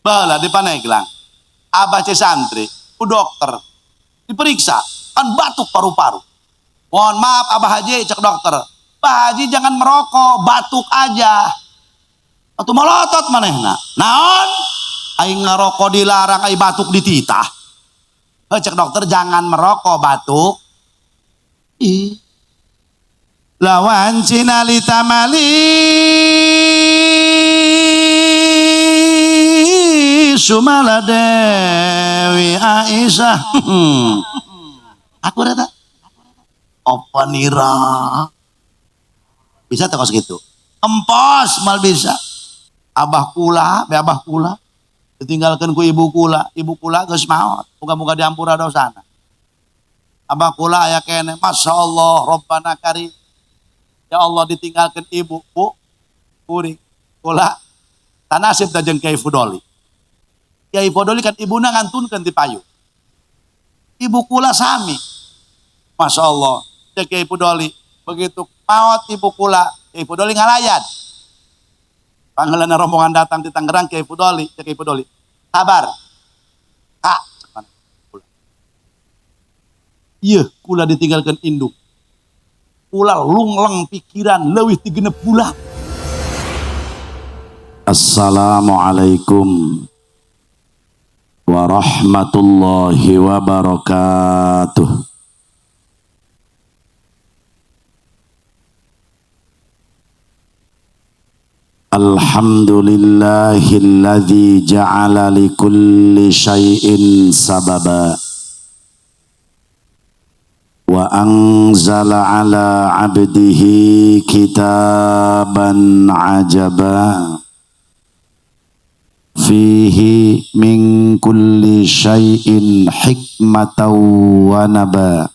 Baheula di Paneglang, abah ce santri, ku dokter diperiksa, kan batuk paru-paru. Mohon maaf Abah Haji, cek dokter. Pak Haji jangan merokok, batuk aja. Atuh molotot manehna. Naon? Aing ngarokok dilarang, aing batuk dititah. Heuh, cek dokter jangan merokok, batuk. Ih. Lawan cinalita mali sumala Dewi Aisyah. Aku reta. Apa nira? Bisa tak kos gitu? Empos mal bisa. Abah kula, be abah kula. Ditinggalkan ku ibu kula, ibu kula geus maot. Muga-muga diampura dosana. Abah kula aya keneh, Masya Allah, Rabbana karim. Ya Allah ditinggalkan ibu, bu, kuring, kula. Tanasib da jeung Kiai Fudoli. Kiai Fudoli kan ibuna ngantunkeun ti payu. Ibu kula sami. Masya Allah, cek Kiai Fudoli. Begitu maot ibu kula, Kiai Fudoli ngalayan. Panggilan rombongan datang di Tangerang, Kiai Fudoli, cek Kiai Fudoli. Kabar. Kak, iya, kula ditinggalkan induk. Kula lungleng pikiran leuwih ti 6 bulan. Assalamualaikum warahmatullahi wabarakatuh. Alhamdulillahilladzi ja'ala likulli syai'in sababa wa anzala ala 'abdihi kitaban 'ajaba fihi min kulli syai'in hikmatan wa naba.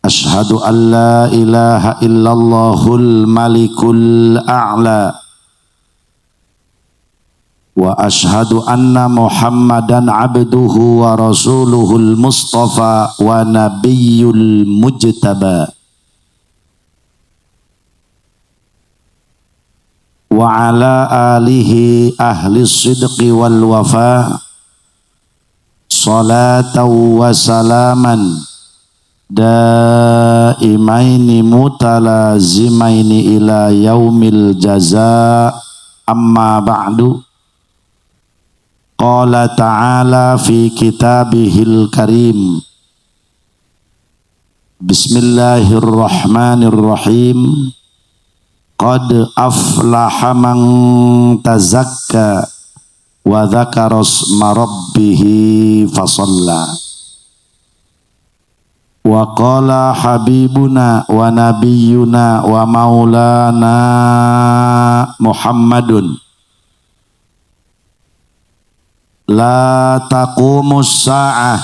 Ashhadu an la ilaha illallahul malikul a'la wa ashhadu anna muhammadan abduhu wa rasuluhul mustafa wa nabiyyul mujtaba wa ala alihi ahli sidqi wal wafa salatan wa salaman daimaini mutalazimaini ila yaumil jaza. Amma ba'du. Qala ta'ala fi kitabihil karim. Bismillahirrahmanirrahim. Qad aflaha man tazakka wa dzakara asma rabbih fasalla. Wa qala habibuna wa nabiyyuna wa maulana Muhammadun la taqumus sa'ah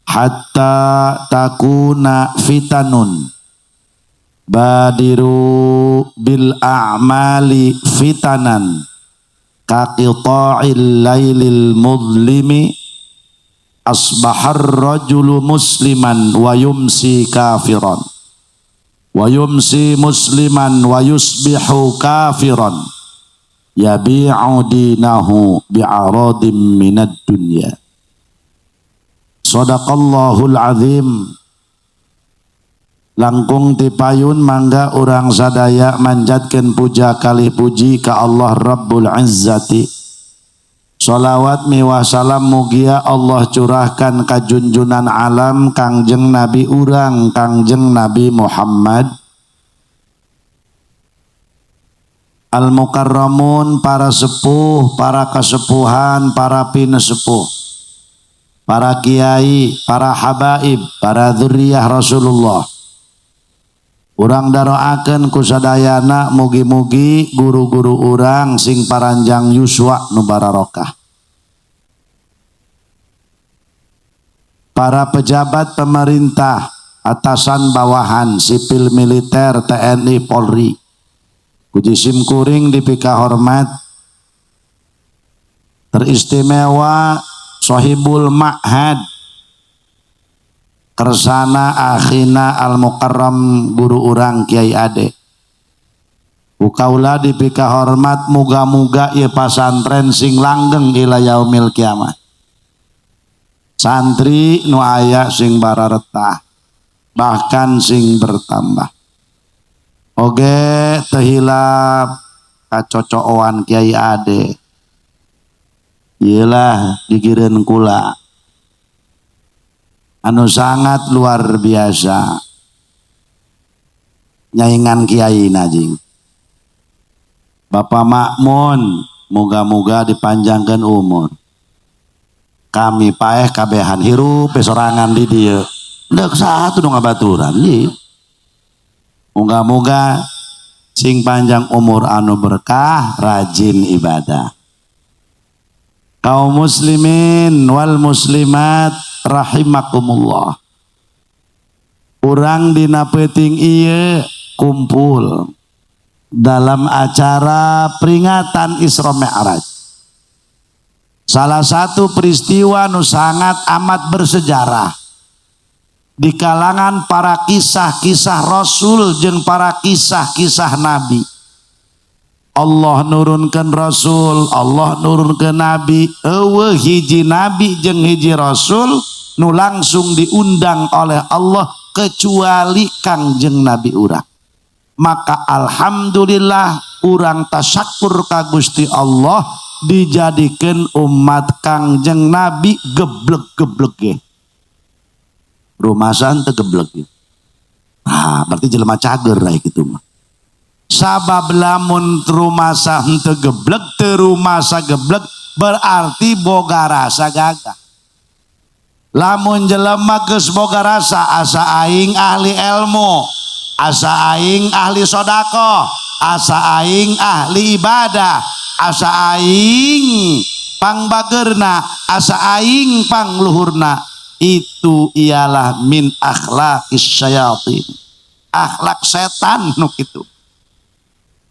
hatta takuna fitanun badiru bil a'mali fitanan kaqita'il lailil mudlimi asbahar rajulu musliman wa yumsi kafiran wa yumsi musliman wa yusbihu kafiran yabi'u dinahu bi'aradim minad dunya. Sadaqallahul azim. Langkung tipayun mangga urang sadaya manjatkeun puja kalih puji ka Allah Rabbul Izzati. Sholawat miwah salam mugia Allah curahkan ka junjunan alam Kangjeng Nabi urang Kangjeng Nabi Muhammad. Al-Mukarramun, para sepuh, para kesepuhan, para pinesepuh, para kiai, para habaib, para dzurriyyah Rasulullah. Urang daroakeun ku sadayana mugi-mugi guru-guru urang sing paranjang yuswa nu bararokah. Para pejabat pemerintah, atasan bawahan, sipil militer, TNI, Polri, puji simkuring dipika hormat, teristimewa sohibul ma'had kersana akhina al mukarram guru urang Kiai Ade. Ku kaula dipika hormat muga-muga ieu pasantren sing langgeng ila yaumil kiamah. Santri nu aya sing bararetah bahkan sing bertambah. Oge teu hilap kacocoan Kiai Ade. Iyalah gigireun kula anu sangat luar biasa nyaingan kiai najing. Bapak Makmun moga-moga dipanjangkan umur. Kami paeh kabehan hirup sorangan di dieu. Deuk saha tuh nu ngabaturan ieu. Moga-moga sing panjang umur anu berkah, rajin ibadah. Kaum muslimin wal muslimat rahimakumullah. Urang dina peuting ieu kumpul dalam acara peringatan Isra Mi'raj. Salah satu peristiwa nu sangat amat bersejarah di kalangan para kisah-kisah Rasul jeung para kisah-kisah Nabi. Allah nurunkan Rasul, Allah nurunkan Nabi. Eueuh hiji Nabi jeung hiji Rasul nu langsung diundang oleh Allah kecuali Kangjeng Nabi urang. Maka alhamdulillah urang tasyakur ka Gusti Allah dijadikan umat Kangjeng Nabi geblek-geblek ge. Rumasan teu geblek ge. Nah, berarti jelema cager lah kitu mah. Sabab lamun rumasa henteu geblek, teu rumasa geblek berarti boga rasa gagah. Lamun jelema geus boga rasa asa aing ahli ilmu, asa aing ahli sedekah, asa aing ahli ibadah, asa aing pangbageurna, asa aing pangluhurna, itu ialah min akhlaqis syayatin, akhlak setan nu kitu.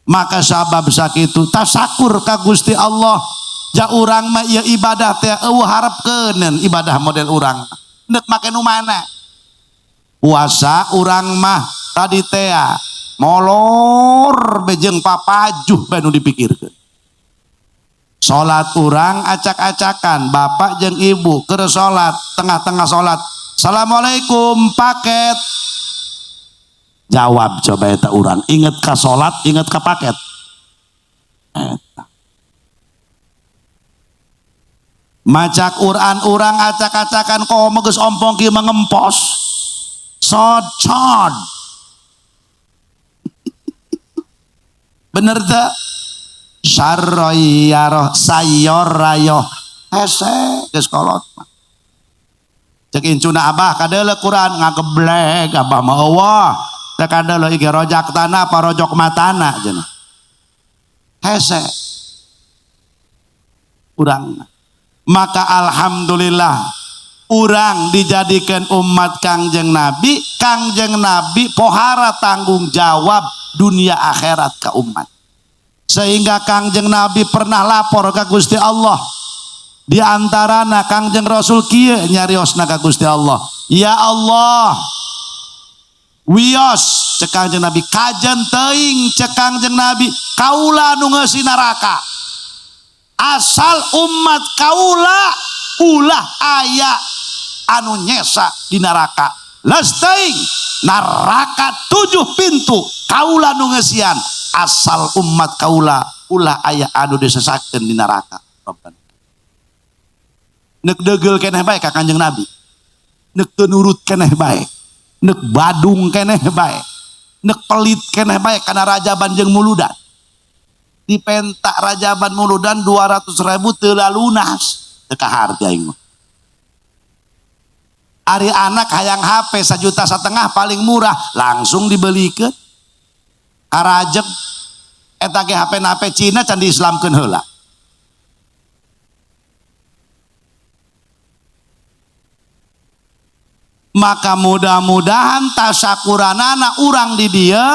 Maka sabab sakitu tasakur ka Gusti Allah. Ja urang mah ieu ibadah teh eueuh harepkeun ibadah model urang. Neuk make nu mana? Puasa urang mah tadi teh molor bejeng papajuh bae nu dipikirkeun. Salat urang acak-acakan, bapak jeung ibu keur salat, tengah-tengah salat, assalamualaikum paket. Jawab coba eta urang, inget ka salat, inget ka paket. Eta. Maca Quran urang acak-acakan komo geus ompong kieu mengempos. Socod. Bener teu? Sarroyaroh sayor rayoh hese geus kolot. Cek incuna abah kadeuleu Quran ngageblek abah mah eueuh. Teu kadeuleu ige rojak tanah apa rojok matana cenah. Hese urang. Maka alhamdulillah urang dijadikan umat Kangjeng Nabi, Kangjeng Nabi pohara tanggung jawab dunia akhirat ke umat. Sehingga Kangjeng Nabi pernah lapor ke Gusti Allah. Di antarana Kangjeng Rasul kieu nyariosna ka Gusti Allah. Ya Allah, wios cek Kangjeng Nabi, kajen teuing cek Kangjeng Nabi, kaula nu ngeusi neraka. Asal umat kaula ulah aya anu nyesa di neraka. Leus teuing neraka 7 pintu kaula nu ngeusian. Asal umat kaula ulah aya anu disesakeun di neraka. Nek deugeul keneh bae ka Kanjeng Nabi. Nek teu nurut keneh bae. Nek badung keneh bae. Nek pelit keneh bae kana rajaban jeung muludan. Dipentak rajaban muludan 200.000 teu lalunas. Teu kaharti aing mah. Ari anak hayang HP 1,5 juta paling murah langsung dibelikeun. Karajeg eta ge HP na HP Cina can diislamkeun heula. Maka mudah-mudahan tasakuranana urang di dieu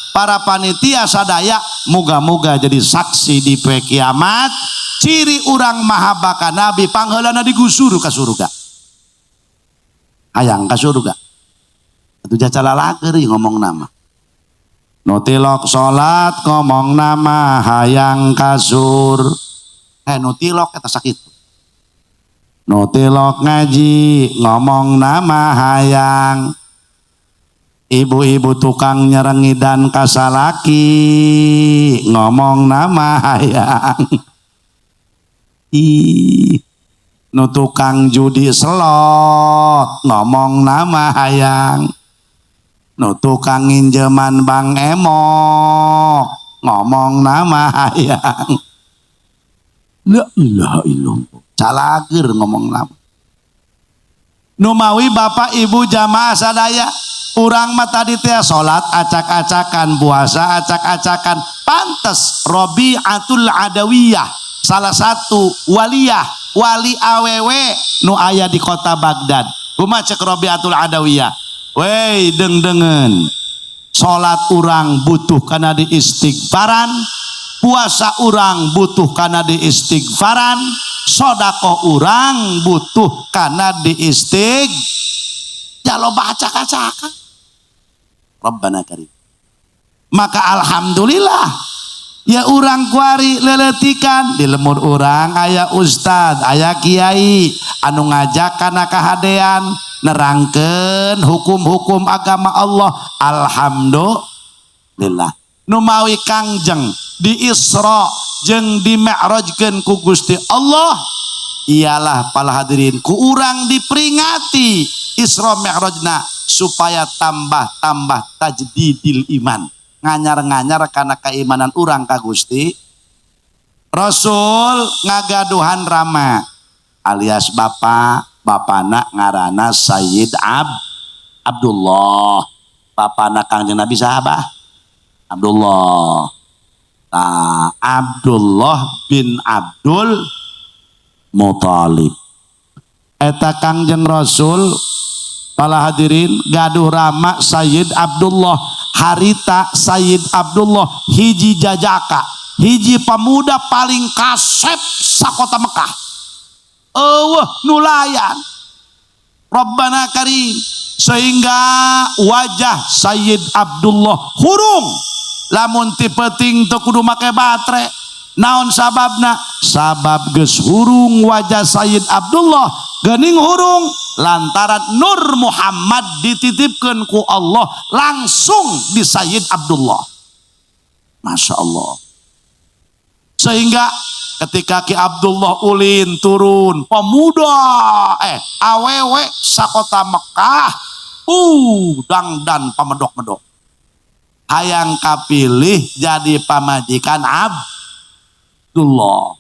para panitia sadaya moga-moga jadi saksi di poe kiamat. Ciri urang mahabba ka Nabi pangheulana digusur ka surga. Hayang ka surga. Atuh jacala lager ngomong nama. Nu tilok salat ngomongna mah hayang kasur. Eh, nu tilok eta sakitu. Nu tilok ngaji ngomongna mah hayang. Ibu-ibu tukang nyerengidan ka salaki ngomongna mah hayang. Ih, nu tukang judi slot ngomongna mah hayang. Nu tukang nginjeman bank emok ngomongna mah hayang. La ilaha illallah. Calageur ngomongna. Numawi Bapak Ibu jamaah sadaya, urang mah tadi teh salat acak-acakan, puasa acak-acakan. Pantes Robiatul Adawiyah, salah satu waliyah, wali awewe nu aya di kota Baghdad. Kumaha cek Robiatul Adawiyah? Wey, deng-dengen, salat urang butuh kana diistighfaran, puasa urang butuh kana diistighfaran, sodakoh urang butuh kana diistig. Ya loba acak-acakan. Rabbana karim. Maka alhamdulillah ya, urang kuari leletikan di lemur urang aya ustad, aya kiai anu ngajak kana kahadean, nerangkeun hukum-hukum agama Allah. Alhamdulillah. Numawi Kangjeng di Isra jeung di Mi'rajkeun ku Gusti Allah, ialah para hadirin, ku urang diperingati Isra Mi'rajna supaya tambah-tambah tajdidil iman, nganyar-nganyar karena keimanan urang ka Gusti. Rasul ngagaduhan rama alias bapak, bapana ngarana Sayyid Abdullah. Bapana Kangjeng Nabi saha? Abdullah. Nah, Abdullah bin Abdul Muthalib. Eta Kangjeng Rasul, para hadirin, gaduh rama Sayyid Abdullah. Harita Sayyid Abdullah hiji jajaka, hiji pemuda paling kasep sakota Mekah. Eueuh nulayan. Rabbana karim, sehingga wajah Sayyid Abdullah hurung, lamun ti peuting teu kudu make batre. Naon sababna? Sabab geus hurung wajah Sayyid Abdullah, geuning hurung lantaran Nur Muhammad dititipkeun ku Allah langsung di Sayyid Abdullah. Masya Allah. Sehingga ketika Ki Abdullah ulin turun, pemuda awewe sakota Mekah dangdan pamedok-medok hayang kapilih jadi pamajikan Abdullah.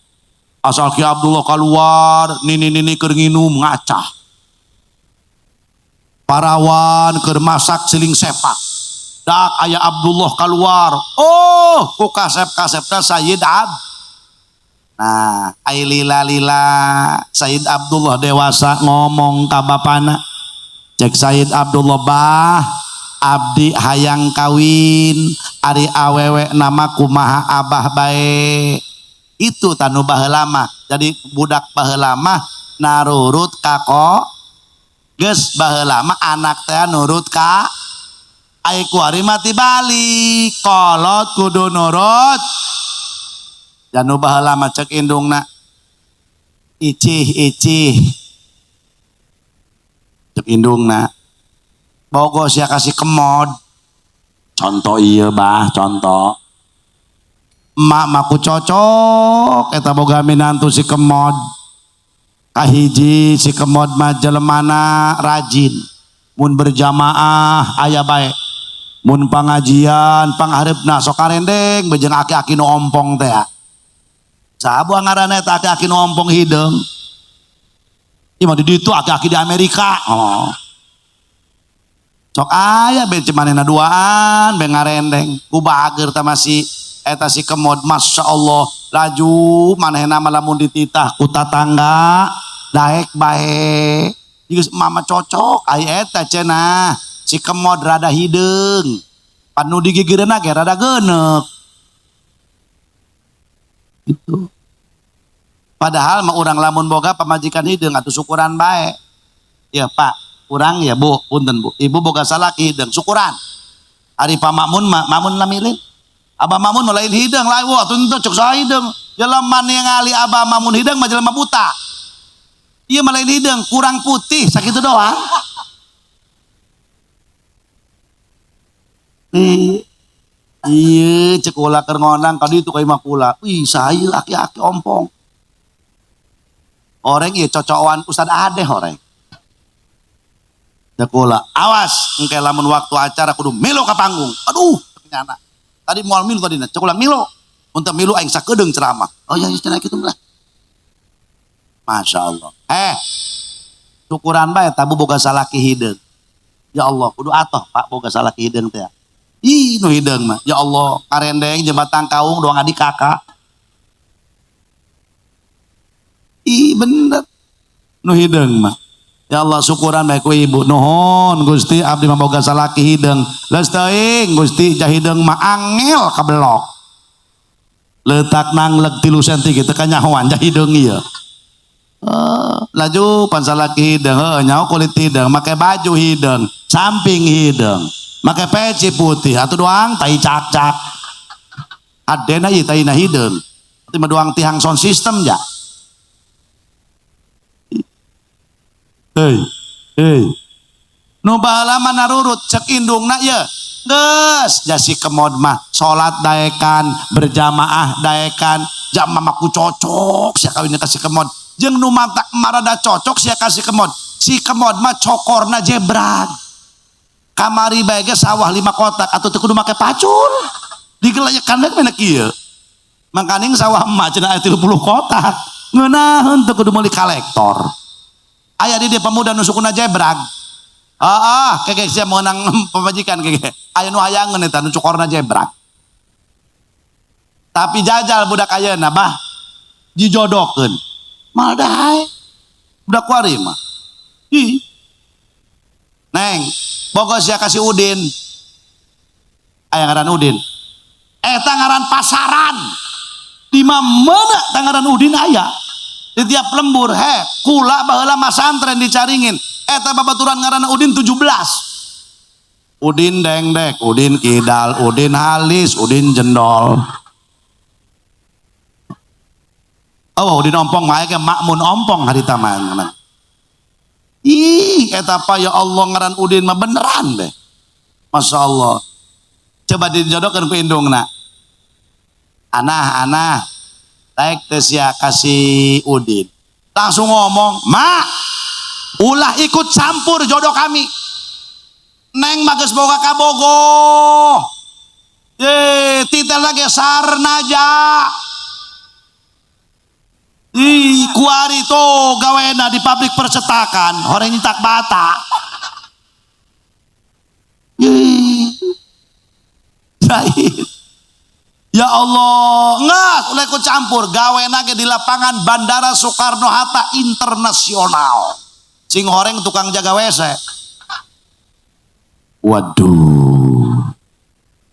Asal Ki Abdullah keluar, nini nini keur nginum ngacah, parawan keur masak siling sepak, dak aya Abdullah keluar, oh, ku kasep kasepna Sayyid Ab. Nah, ai lila lila Sayyid Abdullah dewasa, ngomong ka bapana. Cek Sayyid Abdullah, "Bah, abdi hayang kawin, ari awewe nama kumaha abah bae?" Itu tanu baheula mah. Jadi budak baheula mah narurut kako geus, baheula mah anak teh nurut ka. Ai kuari mah tibalik, kolot kudu nurut. Janu baheula mah cek indungna, "Icih, icih," cek indungna, "bogo sia kasih kemod." Contoh, iya bah, contoh emak maku cocok eta boga minantu si kemod. Kahiji, si kemod mah jelemana rajin, mun berjamaah aya bae, mun pangajian panghareupna, sok karendeng bejeng aki-aki nu ompong teh. Saha buah ngaranna eta aki-aki nu ompong hideung? Ieu mah di ditu aki-aki di Amerika. Oh. Sok aya be manehna duaan be ngarendeng. Ku bager tah masih eta si kemod, Masya Allah, laju manehna mah, lamun dititah ku tatangga daek bae. Geus mama cocok ai eta cenah si kemod rada hideung. Pan nu digigireunna ge rada geuneuk. Itu. Padahal mah urang lamun boga pamajikan hideung atuh syukuran bae. Ya Pak, urang ya Bu, punten Bu. Ibu boga salaki hideung, syukuran. Ari Pak Makmun mah, Makmun lamilin. Abah Makmun mah lain hideung, lain wah tuh cek saha hideung. Jelema ningali Abah Makmun hideung mah jelema buta. Ieu mah lain hideung, kurang putih sakitu doang. Iya, cek kula keur ngondang ka ditu ka imah kula. Wih, saha aki-aki ompong. Oreng ieu cocokan Ustad Adeh oreng. Cek kula, awas engke lamun waktu acara kudu milu ka panggung. Aduh, nyana. Tadi moal milu tadina, cek kula milu. Mun teu milu aing sakedeung ceramah. Oh ya cenah kitu lah. Masya Allah. Syukuran bae tabu boga salaki hideung. Ya Allah, kudu atoh Pak boga salaki hideung teh. Ih, nu hideung mah. Ya Allah, karendeng jembatan kaung doang adik kakak. Ih, bener. Nu hideung mah. Ya Allah, syukuran bae ku ibu. Nuhun Gusti abdi mah boga salaki hideung. Leus teuing Gusti jah hideung mah angel kabelok. Letak nangleg 3 senti kitu kanyahoan jah hideung ieu. Laju pan salaki hideung, heuh nyaho kulit hideung, make baju hideung, samping hideung, make peci putih atuh doang tai cak-cak. Adena ieu taina hideung. Atuh mah doang tihang sound system ja. Hei, hei. Nu baheula mah narurut cek indungna ye. Geus jasi kemod mah salat daekan, berjamaah daekan, jam mamaku cocok sia kawin ka si kemod. Jeung nu matak marada cocok sia ka si kemod. Si kemod mah cokorna jebrag. Kamari bae ge sawah 5 kotak atuh teu kudu make pacul. Digelayekan bae mena kieu. Mangkaning sawah emak cenah aya 30 kotak. Ngeunaheun teu kudu meuli kalektor. Aya di dieu pemuda nu sukuna jebrag. Heeh, kege sia meunang pamajikan kege. Aya nu hayangeun eta nu cokorna jebrag. Tapi jajal budak ayeuna bah dijodohkeun. Mal dahae. Budak kuari mah. Ih. Neng, bogo sia kasih Udin. Aya ngaran Udin. Eta ngaran pasaran. Di mana tangaran Udin aya? Di tiap lembur, he, kula baheula masantren dicaringin. Eta babaturan ngaranna Udin 17. Udin dengdek, Udin kidal, Udin halis, Udin jendol. Oh, Udin ompong mah ge makmun ompong harita mah. Ih, eta apa ya Allah ngaran Udin mah beneran deh. Masya Allah. Coba dijodohkeun ku indungna. Anah, anah. Daek teh sia kasih Udin. Langsung ngomong, "Mak, ulah ikut campur jodoh kami. Neng mah geus boga kabogoh. Ye, titel lagi sarnaja. Ih, kuari tuh gawena di pabrik percetakan, horeng nyetak bata. Ih. Zaid. Ya Allah, enggak, ulah ikut campur, gawena ge di lapangan Bandara Soekarno Hatta Internasional. Sing horeng tukang jaga WC. Waduh.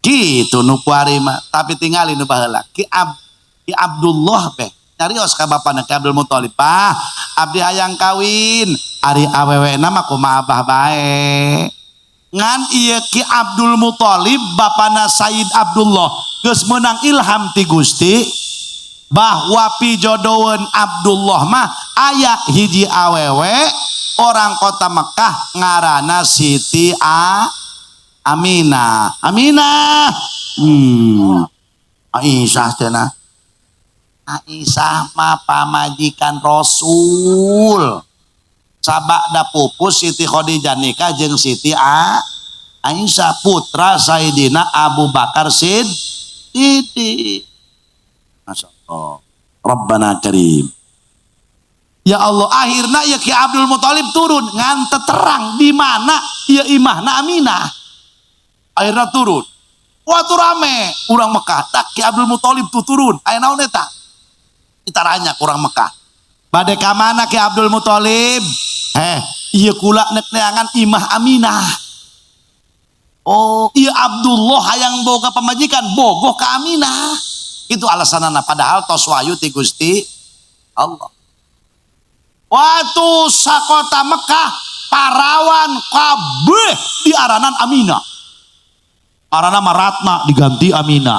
Gitu nu kuari mah, tapi tingali nu baheula. Ki Abdullah teh nyarios ka bapana Ki Abdul Muthalib, "Bah, abdi hayang kawin, ari awewena mah kumaha abah bae." Ngan ieu Ki Abdul Muthalib bapana Sayyid Abdullah geus meunang ilham ti Gusti bahwa pijodoheun Abdullah mah aya hiji awewe orang kota Mekah ngaranna Siti Aminah. Aminah. Aisyah cenah. Aisyah mah pamajikan Rasul. Sabada pupus Siti Khadijah nikah jeung Siti Aisyah putra Sayyidina Abu Bakar Siddiq. Masya Allah. Rabbana Karim. Ya Allah, akhirna ya Ki Abdul Muthalib turun ngan terang di mana ya imahna Aminah. Akhirna turun. Waktu rame urang Mekah, tak Ki Abdul Muthalib tuh turun. Aya naon eta? Ditaranya kurang Mekah. Bade ka mana Ki Abdul Muthalib? Ieu kula nek neangan imah Aminah. Oh, ieu Abdullah hayang boga pamajikan, bogoh ka Aminah. Itu alasanana padahal tos wahyu ti Gusti Allah. Waktu sakota Mekah parawan kabeh diaranan Aminah. Ngaranna mah Ratna diganti Aminah.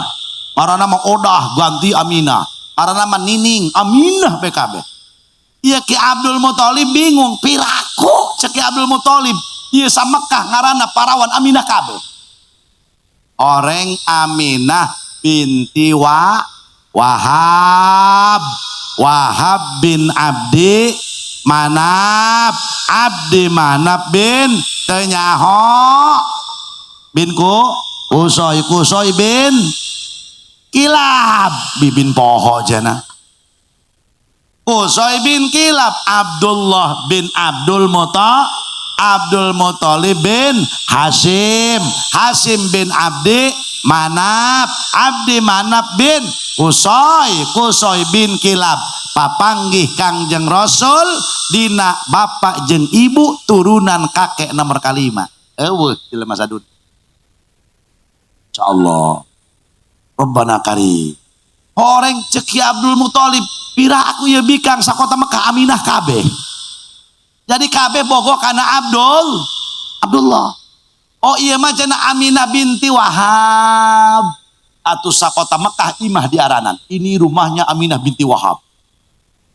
Ngaranna mah Odah ganti Aminah. Ngaranna mah Nining, Aminah PKB. Iya Ki Abdul Muthalib bingung, piraku cek Ki Abdul Muthalib. Ieu sa Mekah ngaranna parawan Aminah kabeh. Oreng Aminah binti Wahab. Wahab bin Abdi Manaf, Abdi Manaf bin Tenyaho bin ku Kusoy, Kusoy bin Kilab, bibin poho jana. Kusoy bin Kilab, Abdullah bin Abdul Muta, Abdul Muthalib bin Hashim, Hashim bin Abdi Manaf, Abdi Manaf bin Kusoy, Kusoy bin Kilab. Papanggih Kangjeng Rasul dina bapak jeung ibu turunan kakek nomor kalima. Eueuh jelema sadun. Insyaallah. Rabbana karim. Horeng cek Ki Abdul Muthalib, pira aku ye bikang sakota Mekah Aminah kabeh. Jadi kabeh bogo kana Abdullah. Oh iya mah cenah Aminah binti Wahab. Atuh sakota Mekah imah diaranan. Ini rumahnya Aminah binti Wahab.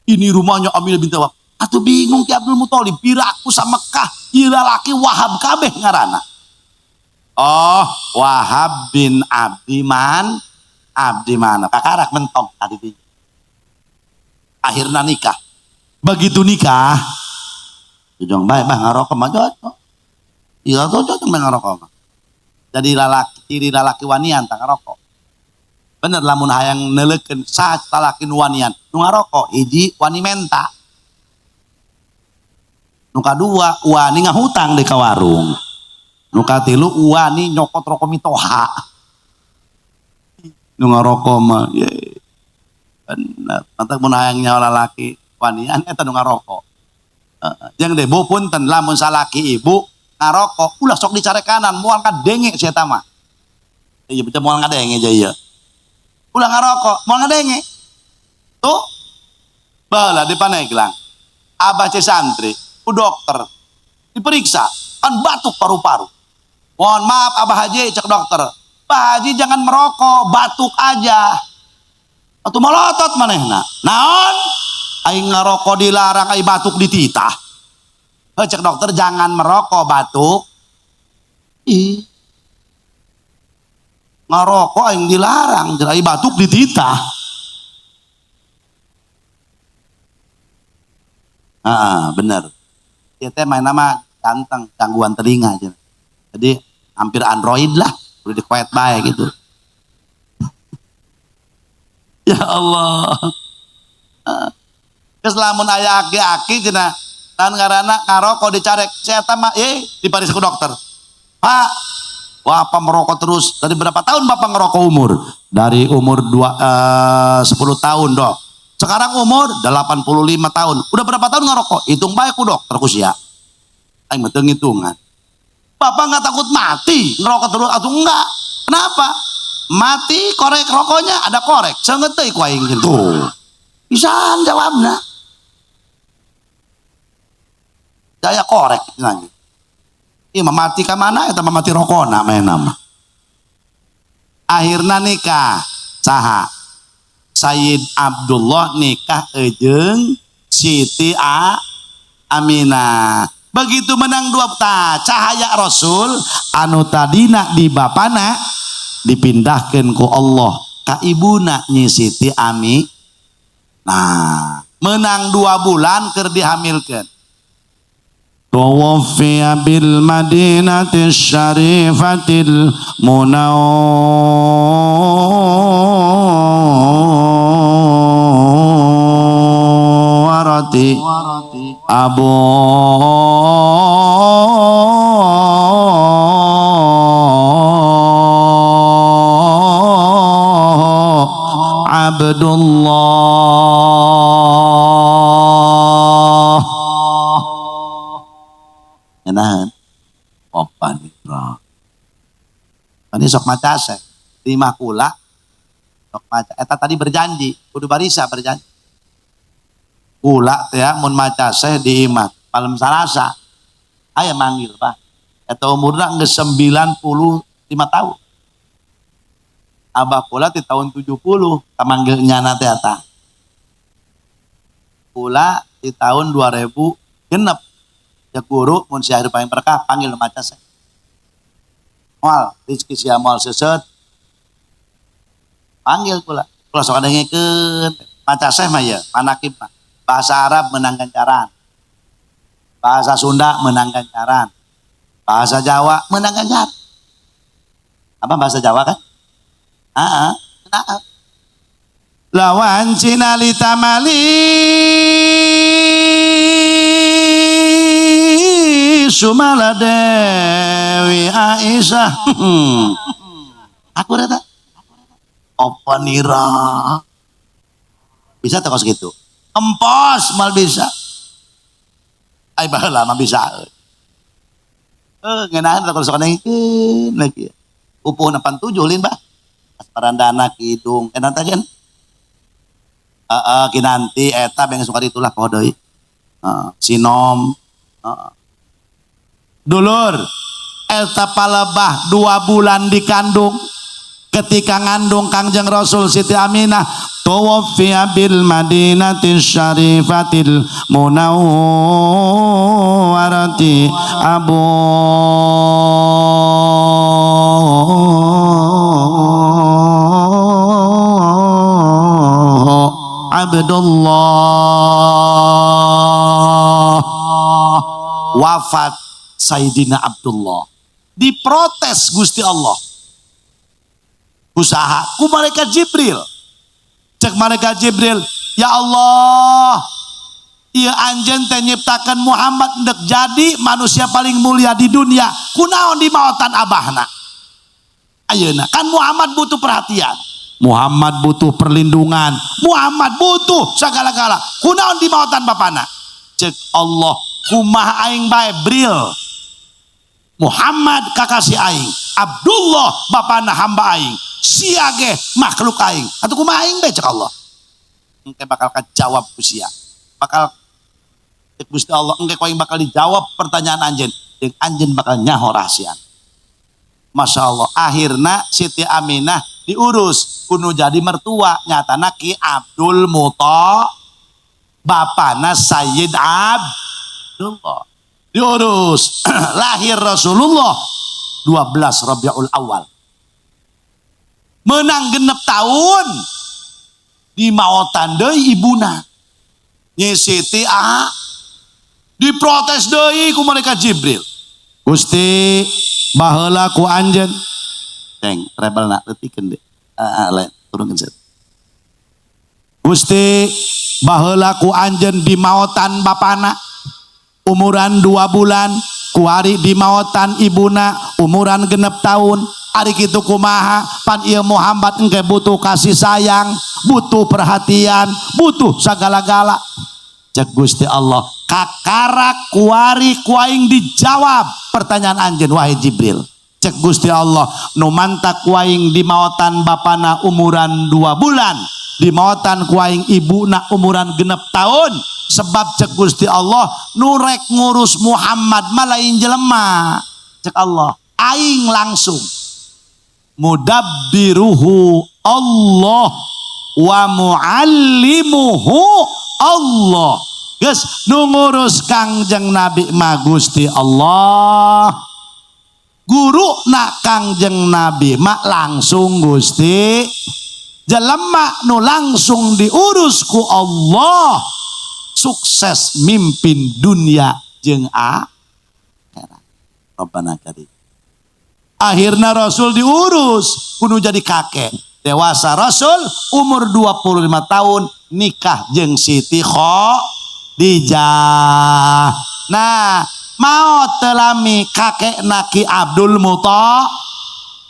Ini rumahnya Aminah binti Wahab. Atuh bingung Ki Abdul Muthalib, pira aku sa Mekah ieu lalaki Wahab kabeh ngaranna. Oh, Wahab bin Abdi Man, Abdi Manaf. Kakarak mentok tadi di. Akhirnya nikah. Begitu nikah, jujung bae bah ngarokok mah cocok. Iya cocok mah ngarokok mah. Jadi lalaki ciri lalaki wanian tak ngarokok. Bener lamun hayang neuleukeun saha lalaki nu wanian, nu ngarokok hiji wani menta. Nu kadua wani ngahutang di ka warung. Nu katilu wani nyokot rokok mitoha. Nu ngarokok mah ye. Bener. Mantak mun hayang nyawa lalaki wanian eta nu ngarokok. Heeh. Jeung deh bu punten lamun salaki ibu ngarokok ulah sok dicarekanan moal kadenge si eta mah. Iya betul moal ngadenge aja ieu. Ulah ngarokok moal ngadenge. Tuh. Baheula di Pandeglang. Abah ce santri, ku dokter. Diperiksa, kan batuk paru-paru. Mohon maaf Abah Haji, cek dokter. Pak Haji jangan merokok, batuk aja. Atuh molotot manehna. Naon? Aing ngarokok dilarang, aing batuk dititah. Heuh, cek dokter jangan merokok, batuk. Ih. Ngarokok aing dilarang, aing batuk dititah. Ah, bener. Ieu teh main nama ganteng, gangguan telinga aja. Jadi hampir Android lah, udah di quiet bae gitu. Ya Allah. Geus lamun aya aki-aki cenah, naon ngaranna ngarokok dicarek, saya eta mah diparis ku dokter. Pak, bapak merokok terus. Dari berapa tahun bapak ngerokok umur? Dari umur 10 tahun, Dok. Sekarang umur 85 tahun. Udah berapa tahun ngerokok? Hitung bae ku dokter ku sia. Aing mah teu ngitungan. Bapak nggak takut mati ngerokok terus atau enggak? Kenapa? Mati korek rokoknya ada korek. Seungeut teuing ku aing gitu. Pisan jawabna. Daya korek lagi. Ieu mah mati ka mana eta mah mati rokona maena mah. Akhirna nikah saha? Sayyid Abdullah nikah jeung Siti Aminah. Begitu menang dua ta, cahaya Rasul anu tadina di bapana dipindahkeun ku Allah ka ibuna Nyi Siti Ami. Nah, menang 2 bulan keur dihamilkeun. Tuwaffiya bil madinati syarifatil munawwarati Abu Abdullah. Enahan. Opan bro. Ini sok maca seh. Lima kula. Sok maca. Eta tadi berjanji, kudu barisa berjanji. Kula teh ya, mun maca seh di imat. Palem Salasa. Aya manggil, Pak. Eta umurna geus 95 tahun. Abah kula di tahun 70 kamanggil nyana teh eta. Kula di tahun 2000 genep. Ya guru mun sia hirup paling berkah panggil maca saya. Moal rezeki sia moal seuseut. Panggil kula. Kula sok dengekeun maca seh mah ya, manakib mah. Bahasa Arab menang ganjaran. Bahasa Sunda menang ganjaran. Bahasa Jawa menang ganjaran. Apa bahasa Jawa kan? Heeh. Nah. Lawan Cina litamali sumala Dewi Aisyah. Aku reta. Apa nira? Bisa tak kos gitu? Empos mal bisa. Ai baheula mah bisa. Ngeunaan teh sok nengkeun lagi. Upuh 87 lin bah. Asparandana kidung. Enak teh kan? Heeh, kinanti eta beng suka itulah poho deui. Heeh, sinom. Heeh. Dulur, eta palebah 2 bulan dikandung. Ketika ngandung Kangjeng Rasul Siti Aminah tuwaffiya bil madinati syarifatil munawwarati abu Abdullah. Wafat Sayyidina Abdullah. Diprotes Gusti Allah. Usaha ku malaikat Jibril. Cek malaikat Jibril, ya Allah, ieu anjeun teh nyiptakeun Muhammad endek jadi manusia paling mulia di dunia. Kunaon dimaotan abahna? Ayeuna kan Muhammad butuh perhatian, Muhammad butuh perlindungan, Muhammad butuh segala-gala. Kunaon dimaotan bapana? Cek Allah, kumaha aing bae Bril. Muhammad kakasih aing, Abdullah bapana hamba aing, sia ge makhluk aing. Atuh kumaha aing bae cek Allah. Engke bakal kajawab ku sia. Bakal cek Gusti Allah, engke ku aing bakal dijawab pertanyaan anjeun, jeung anjeun bakal nyaho rahasia. Masya Allah, akhirna Siti Aminah diurus kudu jadi mertua, nyatana Ki Abdul Muthalib, bapana Sayyid Abdullah. Diurus. Lahir Rasulullah 12 Rabiul Awal. Menang genep tahun di maotan deui ibuna. Nyi Siti A diprotes deui ku malaikat Jibril. Gusti baheula ku anjeun. Ceng, rebel nak leutikeun deui. Lain, turunkeun set. Gusti baheula ku anjeun di maotan bapana umuran 2 bulan, kuari di maotan ibuna umuran genep tahun. Ari kitu kumaha pan ieu Muhammad engke butuh kasih sayang, butuh perhatian, butuh sagala-gala. Cek Gusti Allah, kakarak kuari kuaing dijawab pertanyaan anjeun wahai Jibril. Cek Gusti Allah, nu mantak kuaing di maotan bapana umuran 2 bulan, di maotan kuaing ibuna umuran genep tahun. Sebab cek Gusti Allah, nurek ngurus Muhammad malain jelema. Cek Allah, aing langsung mudabbiruhu Allah wa muallimuhu Allah. Geus nu ngurus Kangjeng Nabi mah Gusti Allah, guru na Kangjeng Nabi mah langsung Gusti, jelema nu langsung diurus ku Allah, sukses mimpin dunia jeung akhirat. Rabbana karim. Akhirna Rasul diurus kudu jadi kakek. Dewasa Rasul umur 25 tahun nikah jeung Siti Khadijah. Nah, maot telami kakek Ki Abdul Muthalib.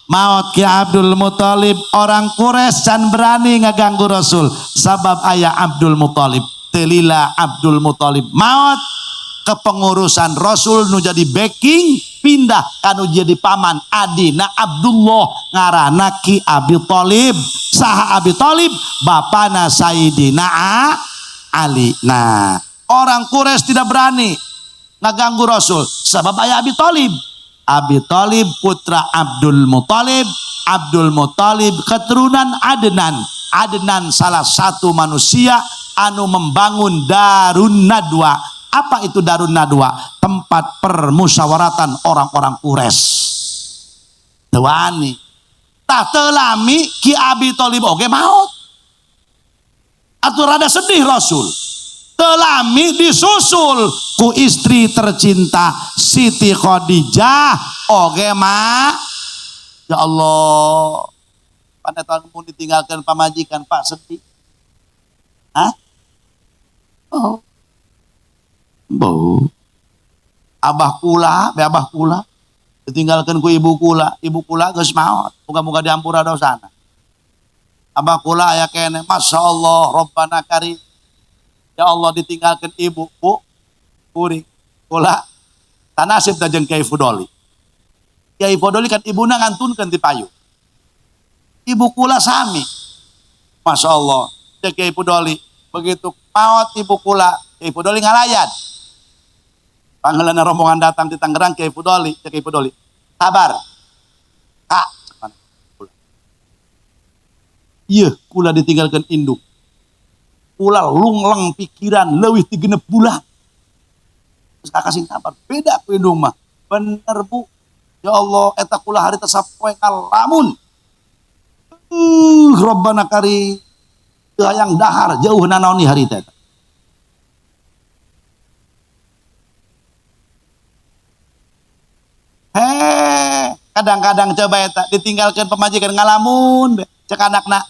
Maot Ki Abdul Muthalib, orang Quraisy can berani ngaganggu Rasul sabab ayah Abdul Muthalib. Telila Abdul Muthalib maot, kepengurusan Rasul nu jadi backing pindah kanu jadi paman adina Abdullah ngarana Ki Abi Thalib. Saha Abi Thalib? Bapana Sayyidina Ali. Nah, orang Quraisy tidak berani ngaganggu Rasul sebab ayah Abi Thalib. Abi Thalib putra Abdul Muthalib, Abdul Muthalib keturunan Adnan. Adnan salah satu manusia anu membangun Darun Nadwa. Apa itu Darun Nadwa? Tempat permusyawaratan orang-orang Quraisy. Teu wani. Tah teu lami Ki Abi Thalib oge maot. Atuh rada sedih Rasul. Teu lami disusul ku istri tercinta Siti Khadijah oge ma. Ya Allah. Pada tahun pun ditinggalkan pamajikan Pak sedih. Hah? Oh. Bu. Abah kula, be abah kula. Ditinggalkan ku ibu kula, ibu kula geus maot. Moga-moga diampura dosana. Abah kula aya keneh, Masya Allah, Rabbana karim. Ya Allah ditinggalkan ibu, bu, kuring, kula. Tanasib da jeung Kiai Fudoli. Kiai Fudoli kan ibuna ngantunkeun ti payu. Ibu kula sami. Masya Allah, cek Kiai Fudoli. Begitu maot ibu kula, Kiai Fudoli ngalayan. Panggilan rombongan datang di Tangerang Kiai Fudoli, cek Kiai Fudoli. Kabar. Kak, iya, kula ditinggalkan induk. Kula lungleng pikiran leuwih ti 6 bulan. Terus kakak sing kabar, beda ku indung mah. Bener bu. Ya Allah, eta kula hari tesapoe ngalamun. Rabbana kari teu hayang dahar jauh nanaon hari teh. Heh, kadang-kadang coba eta ditinggalkan pemajikan ngalamun be. Cek anakna.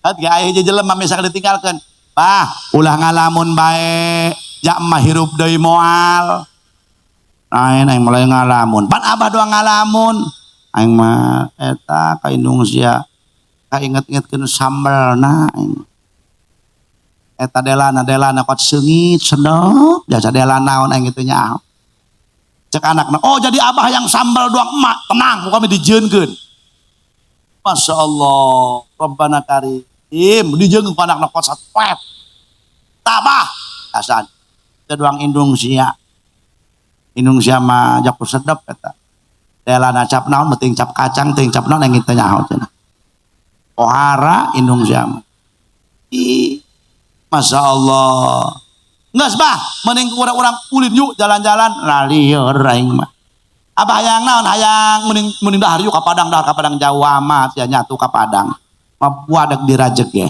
Hat ge aya hiji jelema misalkan ditinggalkan. Bah, ulah ngalamun bae, jak mah hirup deui moal. Aing aing mulai ngalamun. Pan abah doang ngalamun. Aing mah eta ka indung sia. Kainget-ingetkeun sambelna aing. Eta delana kot seungit sedep, jasa delana naon aing kitu nya. Cek anakna, oh jadi abah yang sambal doang emak, tenang, ku kami dijieunkeun. Masya Allah, Rabbana karim, dijieunkeun ku anakna kot satpep. Tabah, asan. Teu doang indung sia. Indung sia mah jaku sedep eta. Delana cap naon, penting cap kacang, penting cap naon aing teh nyaho cenah. Pohara indung sia mah. Ih, Masya Allah. Nges bah, mending urang-urang ulin yuk jalan-jalan lalieur aing mah. Apa hayang naon hayang mending dahar yuk ka Padang, dahar ka Padang jauh amat ya nyatu ka Padang. Mabuadak dirajek ya.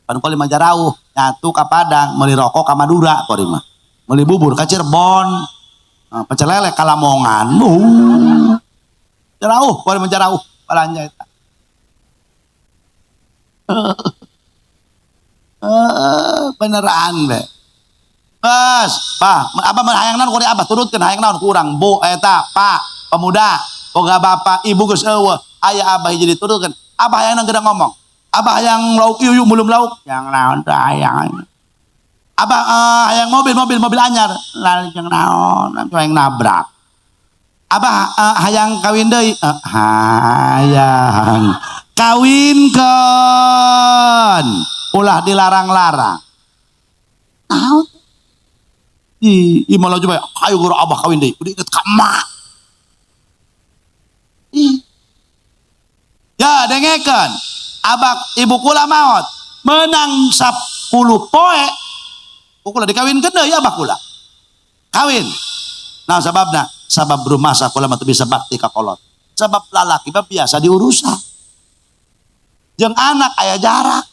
Pan kali mah jarauh nyatu ka Padang, meuli rokok ka Madura kori mah. Meuli bubur ka Cirebon. Nah, pecel lele ka Lamongan. Jarauh kori mah jarauh balanja eta. Beneran be. Bes, bah, apa hayang naon kuri abah turutkeun hayang naon ku urang bu eta pak pemuda boga bapak ibu geus eueuh aya abah hiji diturutkeun. Abah hayang naon geura ngomong. Abah hayang lauk ieu yuk belum lauk yang naon teh hayang. Abah hayang mobil anyar lain jeung naon hayang nabrak. Abah hayang kawin deui hayang kawinkeun ulah dilarang-larang. Naon? Ih, malah coba ayo guru abah kawin deui, udah inget ka emak. Ih. Ya dengekeun. Abah ibu kula maot menang 10 poe. Kula dikawinkeun deui abah kula. Kawin. Nah sababna, sabab rumasa kula mah teu bisa bakti ka kolot. Sabab lalaki mah biasa diurusan. Jeung anak aya jarak.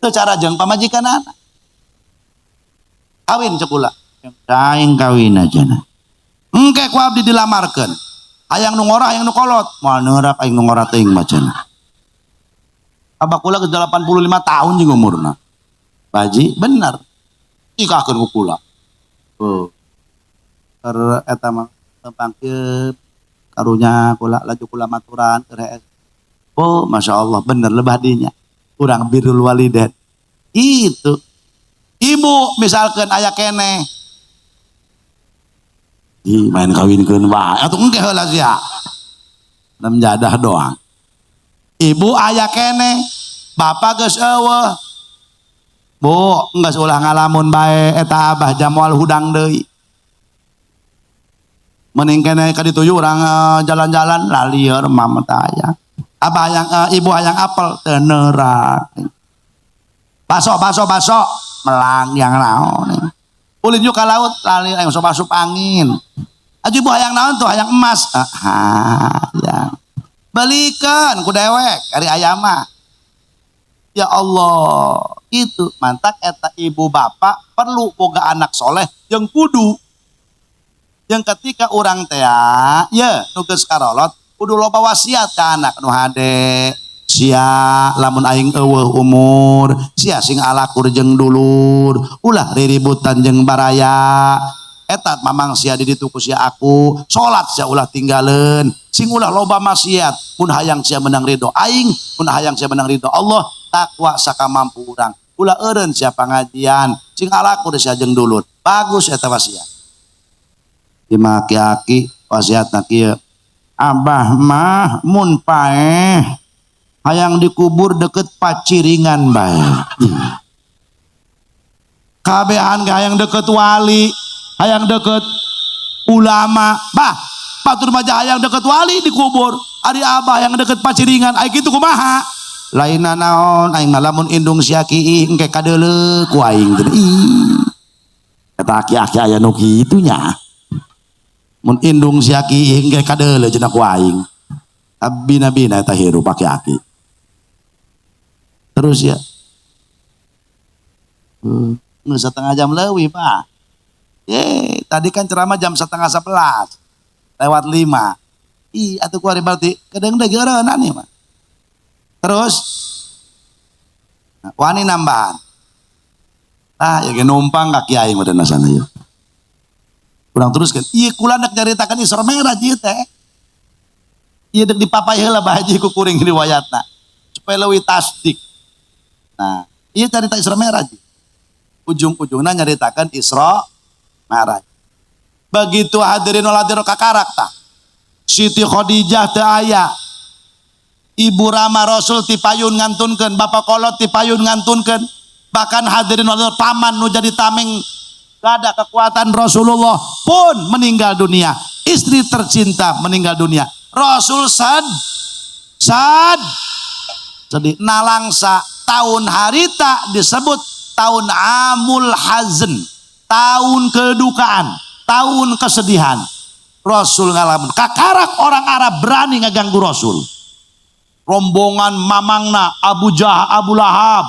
Teu cara jeung pamajikan anak. Kawin cek kula. Aing kawin aja nah. Engke ku abdi dilamarkeun. Hayang nu ngora hayang nu kolot. Moal neurak aing nu ngora teuing mah cenah. Abah kula geus 85 tahun jeung umurna. Baji bener. Nikahkeun ku kula. Tuh. Keur eta mah pangkeut karunya kula laju kula maturan keur hees. Oh, Masya Allah bener lebah dinya. Urang birrul walidain. Gitu. Ibu misalkan aya keneh. Ih, main kawinkeun wae atuh engke heula sia. Nem jadah doang. Ibu aya keneh, bapak geus eueuh. Bu, geus ulah ngalamun bae eta abah jamual hudang deui. Mending keneh ka ditu urang jalan-jalan lalieur mama teh aya. Abah hayang ibu hayang apel teu nerang. Baso baso baso melang yang naon. Ulin yuk ka laut lali aing sok asup angin. Aju ibu hayang naon tuh hayang emas. Hayang. Belikan ku dewek ari ayam mah. Ya Allah, itu mantak eta ibu bapak perlu boga anak soleh yang kudu. Yang ketika urang tea, ya nu geus karolot kudu loba wasiat ka anak nu hade. Sia lamun aing eueuh umur, sia sing alakur jeung dulur, ulah riributan jeung baraya. Eta mamang sia di ditu ku sia aku, salat sia ulah tinggaleun, sing ulah loba maksiat, mun hayang sia menang ridho aing, mun hayang sia menang ridho Allah, takwa sakamampu urang. Ulah eureun sia pangajian, sing alakur sia jeung dulur. Bagus eta wasiat. Di aki-aki wasiatna kieu. Abah mah mun paeh hayang dikubur deket paciringan bae. Kabehan ge hayang deket wali, hayang deket ulama. Bah, batur mah hayang deket wali dikubur. Ari abah yang deket paciringan, ai kitu kumaha? Lainna naon aing mah lamun indung sia kiih engke kadeuleu ku aing teh. Ih. Eta aki-aki aya nu kitu nya. Mun indung sia kiih engke kadeuleu cenah ku aing. Abina-bina eta hirup aki-aki. Terus ya. Nggak setengah jam leuwih, Pak. Ye, tadi kan ceramah jam 10:30 lewat 5. Ih, atuh ku ari berarti kedeung deui geureunna nih, Pak. Terus wani nambahan. Ah, ya ge numpang ka kiai meureun sana ieu. Kurang teruskeun. Ieu kula nek nyaritakeun Isra Mi'raj ieu teh. Ieu dek dipapay heula Bah Haji ku kuring riwayatna supaya leuwih tasdik. Nah, ieu carita Isra Mi'raj. Ujung-ujungna nyaritakeun Isra Mi'raj. Begitu hadirin wal hadirat kakarak tah. Siti Khadijah teu aya. Ibu Rama Rasul tipayun ngantunkeun, Bapak Kolot tipayun ngantunkeun. Bahkan hadirin wal hadirat paman nu jadi tameng gada kekuatan Rasulullah pun meninggal dunia. Istri tercinta meninggal dunia. Rasul sad sad sedih nalangsa tahun harita disebut tahun Amul Hazn, tahun kedukaan, tahun kesedihan. Rasul ngalamun kakarak orang Arab berani ngeganggu Rasul. Rombongan mamangna Abu Jahal, Abu Lahab,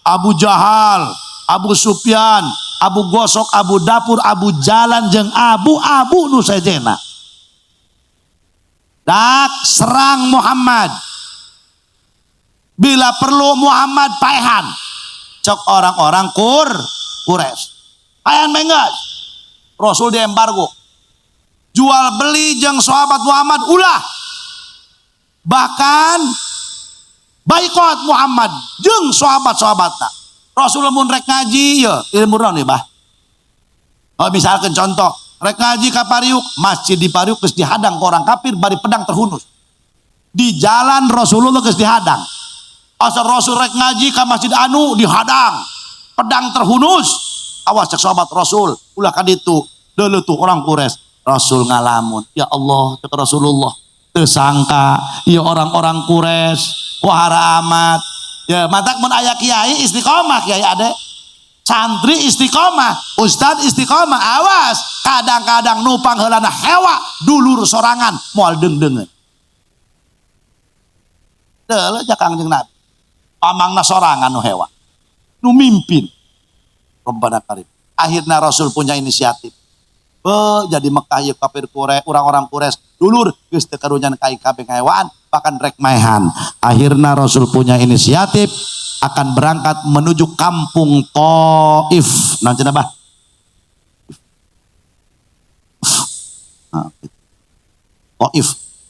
Abu Jahal, Abu Sufyan, Abu Gosok, Abu Dapur, Abu Jalan jeung Abu-abu nu sejena. Dak serang Muhammad. Bila perlu Muhammad paehan. Cok orang-orang Quraisy. Paehan menggas. Rasul diembargo. Jual beli jeung sahabat Muhammad ulah. Bahkan boikot Muhammad jeung sahabat-sahabatna. Rasul mun rek ngaji ya ilmu naon nih bah. Oh, misalkan contoh rek ngaji ka Pariuk, masjid di Pariuk geus dihadang ke orang kafir bari pedang terhunus. Di jalan Rasulullah geus dihadang. Asal Rasul rek ngaji ka masjid anu dihadang, pedang terhunus. Awas cek sahabat Rasul, ulah ka ditu. Deuleu tuh orang Quraisy. Rasul ngalamun, ya Allah, cek Rasulullah. Tersangka, ya orang-orang Quraisy, wahara amat. Ya matak mun aya kiai istiqomah, kiai ade. Santri istiqomah, ustad istiqomah, awas kadang-kadang nupang heulana hewa dulur sorangan moal deung-deungeun. Deuleu ja Kangjeng Nabi. Pamangna sorangan nu hewa. Nu mimpin. Rabbana karim. Akhirnya Rasul punya inisiatif. Be, jadi Mekah ieu kafir Quraisy, orang-orang Quraisy dulur geus teu karunya ka kabeh ngahewaan, bahkan rek maehan. Akhirnya Rasul punya inisiatif akan berangkat menuju kampung Taif. Naon cenah bah? Nah, gitu. Taif.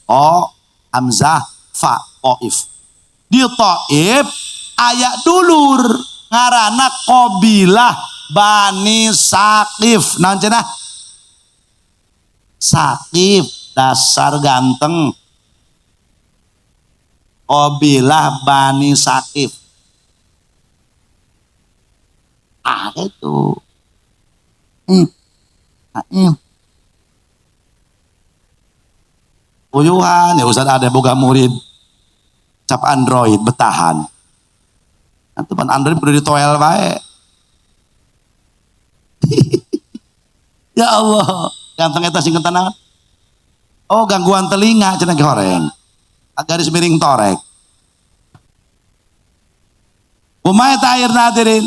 O Hamzah fa Taif. Di Taif aya dulur ngaranna Qabilah Bani Saqif. Naon cenah? Saqif dasar ganteng. Qabilah Bani Saqif. Ah itu. Puyuhan ya Ustaz ada boga murid. Cap Android betahan. Atuh pan Android kudu ditoel wae. Ya Allah, ganteng eta singketan naon? Oh, gangguan telinga cenah goreng. Garis miring torek. Kumaha eta akhirna hadirin?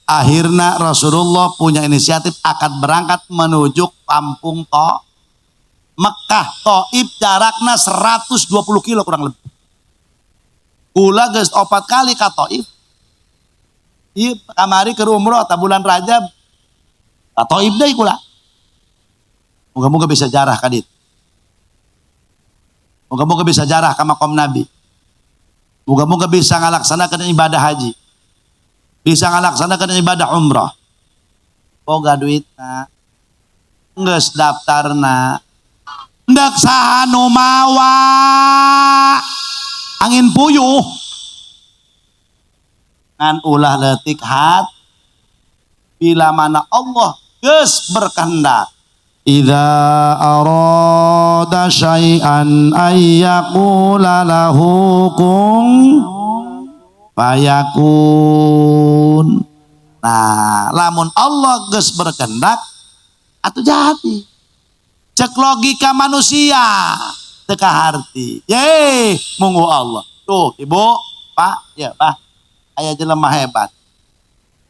Akhirna Rasulullah punya inisiatif akan berangkat menuju kampung Mekah Taif jarakna 120 kilo kurang lebih. Kula geus 4 kali ka Taif. Ieu kamari keur umroh ta bulan Rajab. Ka Taif deui kula. Moga-moga bisa jarah ka ditu. Moga-moga bisa jarah ka makom Nabi. Moga-moga bisa ngalaksanakan ibadah haji. Bisa ngalaksanakan ibadah umroh. Boga duitna. Geus daftarna. Ndek saha nu mawa angin puyuh. Ngan ulah leutik hat. Bila mana Allah geus berkehendak. Idza arada syai'an ayyaqula lahu kun fayakun. Nah, lamun Allah geus berkehendak atuh jadi. Cek logika manusia teu kaharti. Ye, munggu Allah. Tuh, Ibu, Pak, ya, Pak. Aya jelema hebat.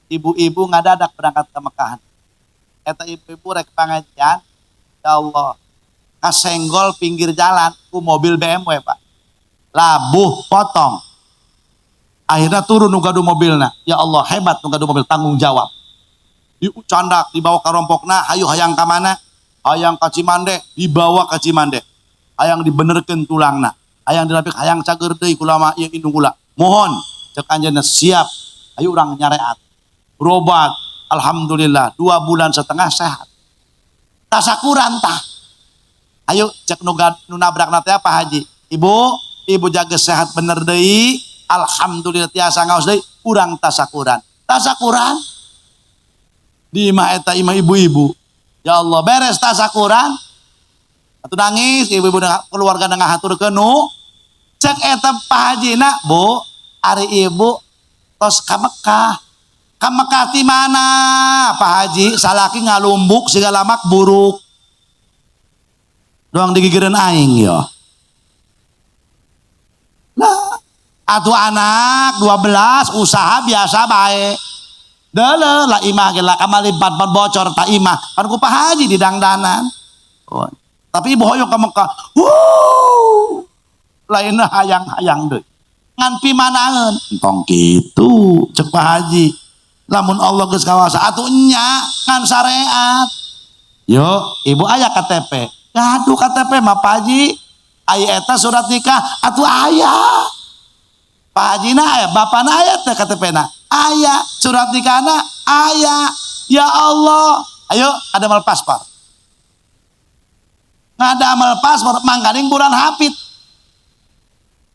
Ibu-ibu ngadadak berangkat ke Mekah. Eta ibu-ibu rek pangajian, ya Allah, kasenggol pinggir jalan ku mobil BMW, Pak. Labuh potong. Akhirnya turun nu gaduh mobilna. Ya Allah, hebat nu gaduh mobil, tanggung jawab. Dicandak, dibawa ke rompokna, hayu hayang ka mana? Hayang ka Cimande, dibawa ka Cimande. Hayang dibenerkeun tulangna, hayang dirapik, hayang cager deui kulama ieu indung kula. Mohon cek anjeunna siap, hayu urang nyareat. Berobat, alhamdulillah 2,5 bulan sehat. Tasakuran tah. Ayo cek nu nabrakna teh apa haji? Ibu, ibu jaga sehat bener deui, alhamdulillah tiasa ngaos deui, urang tasakuran. Tasakuran di imah eta imah ibu-ibu. Ya Allah, beres tasakuran. Atuh nangis ibu-ibu keluarga ngahaturkeun nu cek eta Pak Hajina, Bu, ari ibu tos ka Mekah. Ka Mekah ti mana? Pak Haji salaki ngalumbuk siga lamak buruk. Doang digigireun aing yo. Lah, atuh anak 12 usaha biasa bae. Deuleu lah imah ge lah kamali ban bocor ta imah. Kan ku Pak Haji di dangdanan. Oh. Tapi ibu hoyong ka Mekah. Wuh. Lainna hayang-hayang deui. Ngan pimanaeun. Entong kitu cek Pak Haji. Lamun Allah geus kawasa atuh nya ngan syariat. Yo, ibu aya KTP. Gaduh KTP mah Pak Haji. Aya eta surat nikah atuh aya. Pak Haji na aya, bapana aya teh KTP na. Aya, surat nikahna aya. Ya Allah. Ayo ada mal paspor. Ngadamel paspor mangkaning bulan hapit.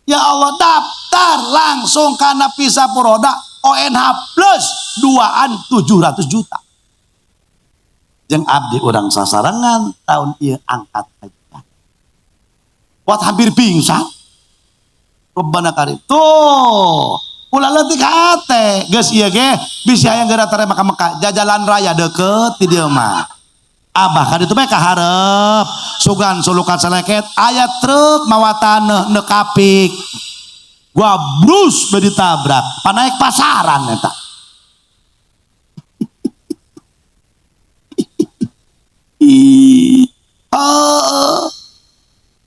Ya Allah, daftar langsung karena visa puroda ONH plus 2an 700 juta. Jeung abdi urang sasarengan tahun ieu angkat aja. Buat hampir pingsan. Rabbana karim. Tuh, ulah leutik hate. Geus ieu ge bisi hayang geura tarema ka Mekah, jajalan raya deukeut di dieu mah. Abah ka ditu bae ka hareup, sugan sulukan seleket aya truk mawa taneuh neuk kapik. Gua brus be ditabrak, panaik pasaran eta. Oh.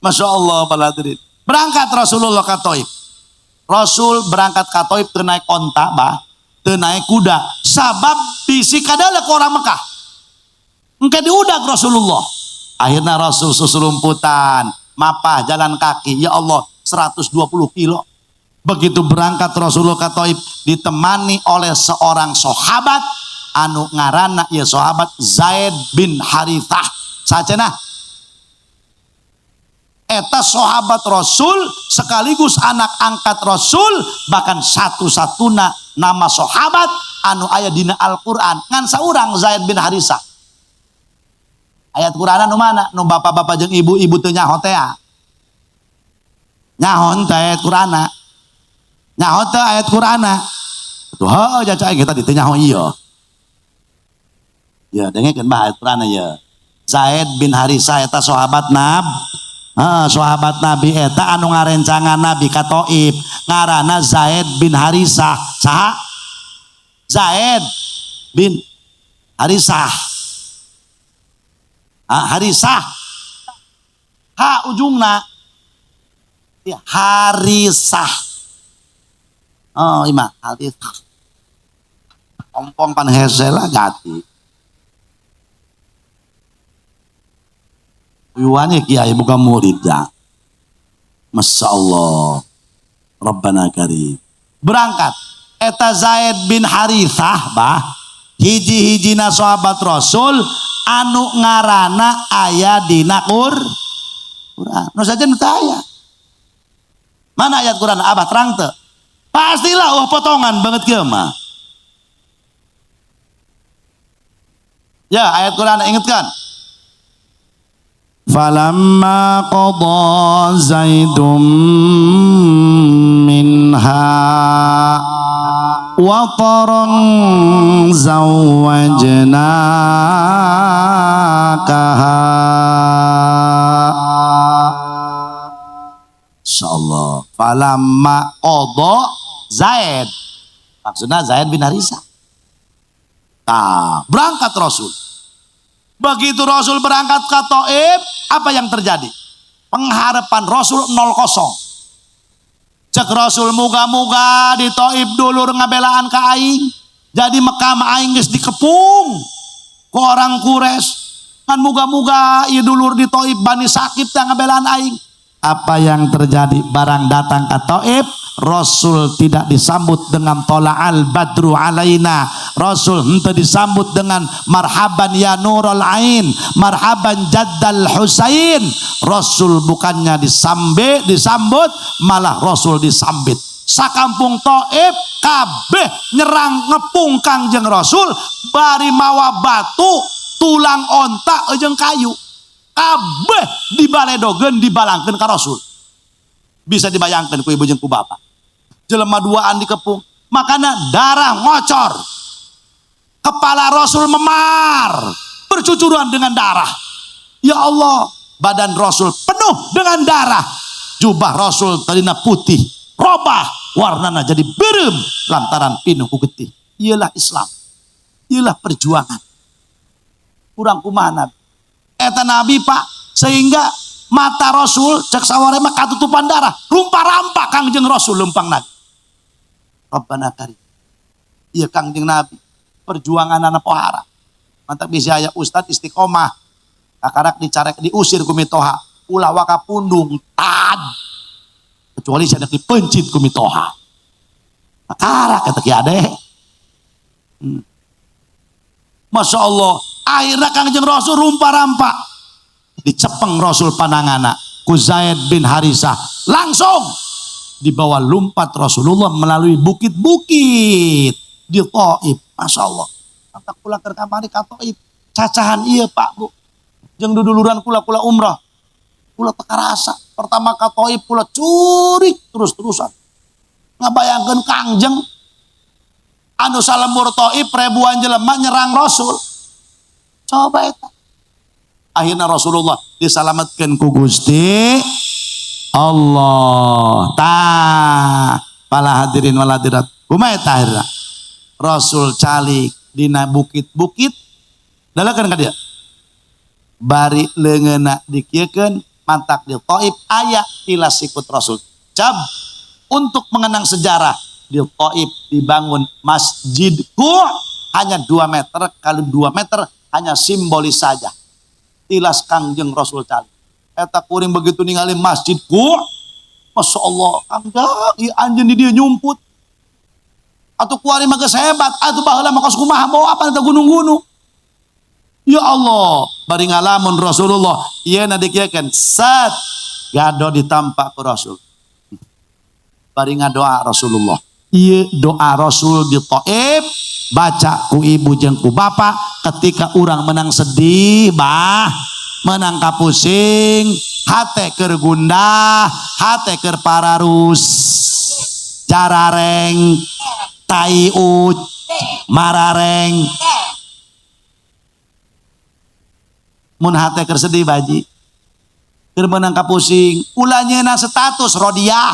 Masya Allah baladirin. Berangkat Rasulullah ka Taif. Rasul berangkat ka Taif teu naik onta bah, teu naik kuda. Sabab bisi kadala ke orang Mekah. Engke diudag Rasulullah. Akhirnya Rasul susulumputan, mapah jalan kaki. Ya Allah, 120 kilo. Begitu berangkat Rasulullah ke Taif ditemani oleh seorang sahabat anu ngaranna ieu sahabat Zaid bin Harithah. Sacenah eta sahabat Rasul sekaligus anak angkat Rasul, bahkan satu-satuna nama sahabat anu aya dina Al-Qur'an ngan saurang Zaid bin Harithah. Ayat Qur'an nu mana? Nu bapak-bapak jeung ibu-ibu teu nyaho tea. Nyaho teh ayat Qur'anna. Nyaho teu ayat Qur'ana? Tuh heuh jaca aing kita teu nyaho ieu. Ya dengekeun bah ayat Qur'ana ya. Zaid bin Haritsah eta sahabat Nabi. Sahabat Nabi eta anu ngarencangan Nabi ka Taif ngaranna Zaid bin Haritsah. Saha? Zaid bin Haritsah. Haritsah. Ha ujungna. Ya, Harisah. Oh, ima Harisah. Ompong pan hese lah gati. Uyuannya kiai bukan murid ya. Masya Allah. Rabbana karim. Berangkat. Eta Zaid bin Harithah bah. Hiji-hijina sahabat Rasul anu ngarana aya dina Quran. Nu saja nu teu aya. Mana ayat Quran? Abah terang teu? Pastilah oh potongan banget kieu mah. Ya, ayat Quran ingatkan. Falamma qada Zaidum minha wataran zawwajnakaha. Insyaallah. Falamma qada Zaid. Maksudnya Zaid bin Haritsah. Nah, berangkat Rasul. Begitu Rasul berangkat ke Taif, apa yang terjadi? Pengharapan Rasul 0-0. Cek Rasul muga-muga di Taif dulur ngabelaan ka aing. Jadi Mekah mah aing geus dikepung ku orang Quraisy. Kan muga-muga ieu dulur di Taif Bani Sakif teh ngabelaan aing. Apa yang terjadi? Barang datang ke Taif, Rasul tidak disambut dengan tola'al badru alaina. Rasul henteu disambut dengan marhaban ya nurul ain, marhaban jaddal Husain. Rasul bukannya disambut, malah Rasul disambit. Sakampung Taif kabeh nyerang ngepung Kangjeng Rasul bari mawa batu, tulang onta jeung kayu. Kabeh dibaledogeun dibalangkeun ka Rasul. Bisa dibayangkan ku ibu jeung ku bapak. Jelema duaan dikepung, makanya darah ngocor. Kepala Rasul memar, bercucuran dengan darah. Ya Allah, badan Rasul penuh dengan darah. Jubah Rasul tadina putih, robah warnana jadi berem lantaran pinuh ku getih. Iyalah Islam. Iyalah perjuangan. Kurang kumaha Nabi? Eta Nabi Pak, sehingga mata Rasul cek saware mah katutupan darah, rumpa-rampa Kangjeng Rasul lempang Nabi. Rabbana karim. Iya Kangjeng Nabi, perjuangan anak pohara. Mantap bisa aya ustad istiqomah. Kakarak dicarek diusir ku mitoha, ulah waka pundung tad. Kecuali saya dipencit ku mitoha. Kakarak kata ki ade. Masya Allah, akhirnya Kangjeng Rasul rumpa-rampa. Dicepeng Rasul panangana ku Zaid bin Haritsah, langsung dibawa lompat Rasulullah melalui bukit-bukit di Taif. Masya Allah, mantap kula keur kamari ka Taif, cacahan ieu Pak Bu, jeung duduluran kula-kula umrah, kula teu karasa. Pertama ka Taif kula curik terus-terusan, ngabayangkeun Kangjeng anu salembur Taif ribuan jelema nyerang Rasul. Coba eta. Akhirnya Rasulullah diselamatkan ku Gusti Allah. Tah, para hadirin wal hadirat. Kumaha eta akhirna? Rasul calik dina bukit-bukit. Dalakeun ka dia. Bari leungeunna dikieukeun mantak di Taif aya tilas sikut Rasul. Cap untuk mengenang sejarah di Taif dibangun Masjid Qu hanya 2 meter kali 2 meter, hanya simbolis saja. Tilas Kangjeng Rasul calik. Eta kuring begitu ningali Masjid Qu, Masya Allah, Kangjeng, ieu anjeun di dieu nyumput. Atuh kuari mah geus hebat, atuh baheula mah kos kumaha bawa apa eta gunung-gunung. Ya Allah, bari ngalamun Rasulullah, ieu na dikieukeun sat gado ditampak ku Rasul. Bari ngadoa Rasulullah. Ieu doa Rasul di Taif, baca ku ibu jeung ku bapak ketika urang menang sedih, bah, menang kapusing, hate keur gundah, hate keur pararus. Jarareng tai u marareng. Mun hate keur sedih baji. Keur meunang kapusing, ulah nyeuna status rodiah.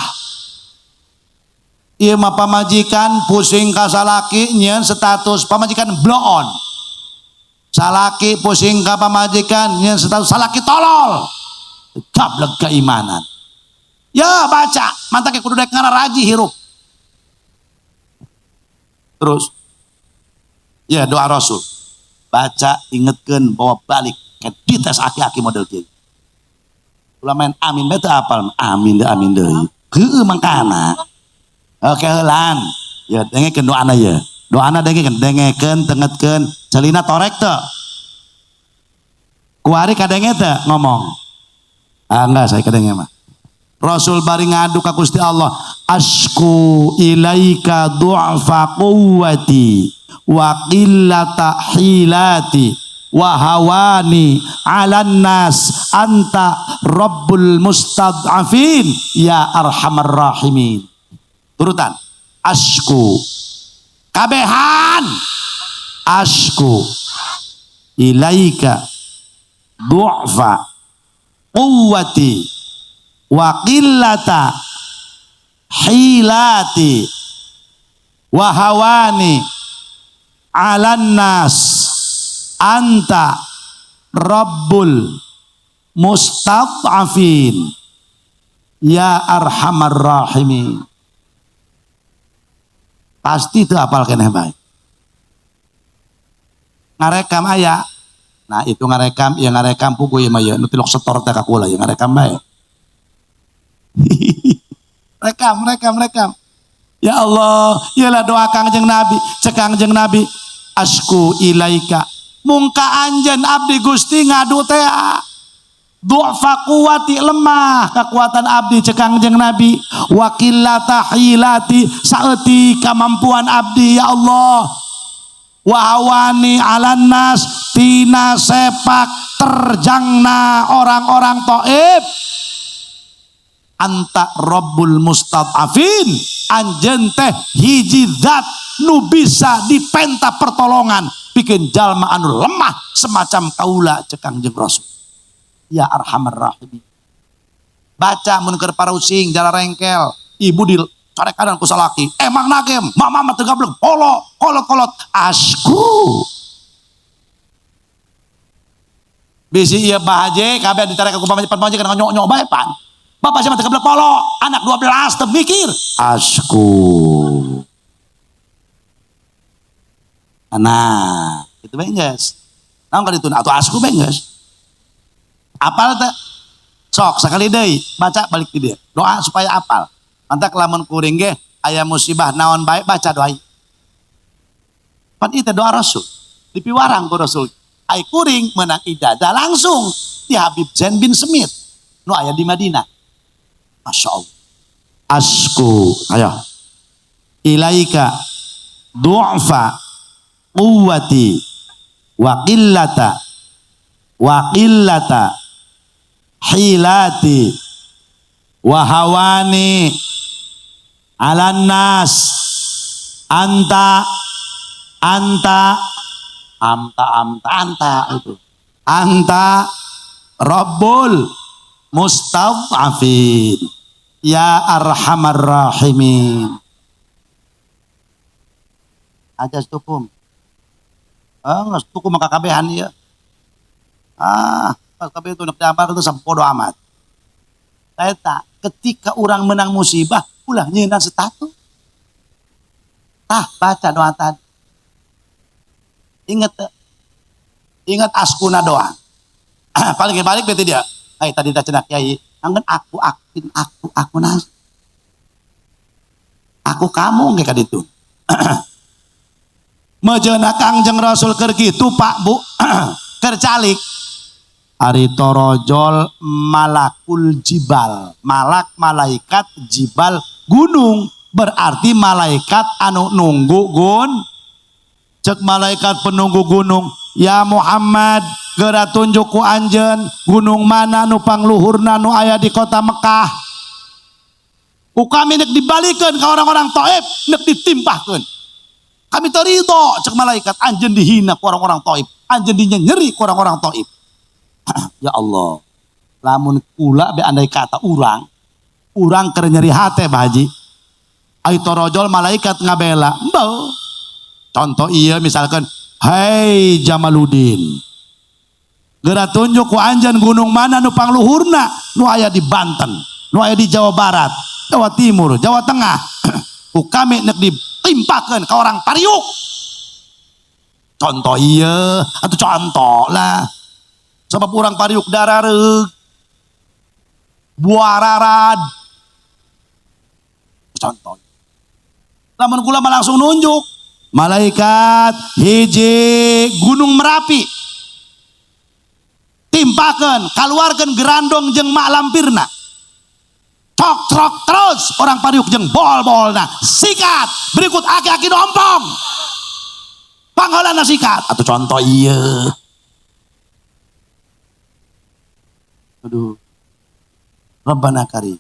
Ieu mah pamajikan pusing ka salaki nyeun status pamajikan bloon. Salaki pusing ka pamajikan nyeun status salaki tolol. Gablek keimanan. Ya baca, mantak kudu dek ngararaji hirup. Terus ya doa Rasul. Baca ingetkeun bawa balik ke dites aki-aki model kieu. Ulah main amin bae teu apal, amin deui amin deui. Heueuh mangkana. Oke heulan. Ya dengekeun doana ye. Doana dengekeun, dengekeun tengetkeun. Celina torek teu? Kuari kadenge teu ngomong? Ah enggak, saya kadenge mah. Rasul bari ngadu ka Gusti Allah, asku ilaika du'fa quwwati wa qillata hilati wa hawani 'alan nas anta rabbul mustad'afin ya arhamar rahimin. Turutan asku kabehan asku ilaika du'fa quwwati wa qillata hilati wa hawani 'alan nas anta rabbul mustad'afin ya arhamar rahimin. Pasti itu apal keneh bae. Ngarekam aya. Nah itu ngarekam, ya ngarekam pugu ieu mah ya nu tilok setor teh ka kula ya ngarekam bae. Rekam, rekam, rekam. Ya Allah, ialah doa Kangjeng Nabi, cek Kangjeng Nabi, asku ilaika. Mungka anjeun abdi Gusti ngadu teh du'fa quwati, lemah kekuatan abdi cek Kangjeng Nabi, wa qillata hilati, saeutik kemampuan abdi ya Allah, wa hawani 'alan nas, tina sepak terjangna orang-orang Taif, anta rabbul mustad'afin, anjeun teh hiji zat nu bisa dipenta pertolongan bikin jalma anu lemah semacam kaula cek Kangjeng Rasul ya arhamar rahimin. Baca mun keur parusing jala rengkel ibu di corek kanan ku salaki, emang nagem mama mah teu gablek polo kolot kolot asku bisi ieu bahaje kabeh ditarek ku pamajikan nyok-nyok bae pan. Bapak siapa teu gablek polo anak 12 teu mikir asku. Nah, itu bae geus. Naon ka dituna atuh asku bae geus. Apal teh? Sok sakali deui baca balik di dieu. Doa supaya apal. Mantak lamun kuring ge aya musibah naon bae baca doa. Pan ieu teh doa Rasul. Dipiwarang ku Rasul. Ai kuring meunang ijazah langsung di Habib Zain bin Smith nu aya di Madinah. Masya Allah. Asku ayo ilaika du'fa quwwati wa qillata wa qillata hilati wa hawani 'alan nas anta anta anta anta anta itu anta rabbul mustad'afin ya arhamar rahimin. Aja tukum. Ah, geus tukum maka kabehan ieu. Ah, pas kabeh itu nek diambar itu sampodo amat. Eta ketika urang menang musibah ulah nyeunang status. Tah baca doa tadi. Ingat teu? Ingat askuna doa. Paling balik berarti dia. Hai tadi teh cenah kiai, anggen aku akin aku aku nas. Aku kamu ge ka ditu. Mejeuna Kangjeng Rasul keur kitu Pak Bu, keur calik. Ari torojol malakul jibal, malak malaikat jibal gunung, berarti malaikat anu nunggu gun. Cek malaikat penunggu gunung, ya Muhammad, geura tunjuk ku anjeun gunung mana nu pangluhurna nu aya di kota Mekah. Ku kami nek dibalikeun ka orang-orang Taif, nek ditimpahkeun. Kami teu ridho cek malaikat, anjeun dihina ku orang-orang Taif, anjeun dinyenyeri ku orang-orang Taif. Ya Allah. Lamun kula be andai kata urang, urang keur nyeri hate Pak Haji. Ai torojol malaikat ngabela. Mbau. Contoh iya misalkan, "Hei Jamaluddin, geura tunjuk ku anjeun gunung mana nu pangluhurna, nu aya di Banten, nu aya di Jawa Barat, Jawa Timur, Jawa Tengah. Ku kami nek ditimpakeun ka orang Pariuk." Contoh iya, atau contoh lah. Sebab orang Pariuk darareug, buararad. Contoh. Lamun kula mah langsung nunjuk. Malaikat hiji Gunung Merapi. Timpakeun, kaluarkeun gerandong jeung mak lampirna. Cok trok terus orang Pariuk jeung bol-bolna. Sikat, berikut aki-aki dompong. Pangholana sikat. Atau contoh iya. Aduh. Rabbana karim.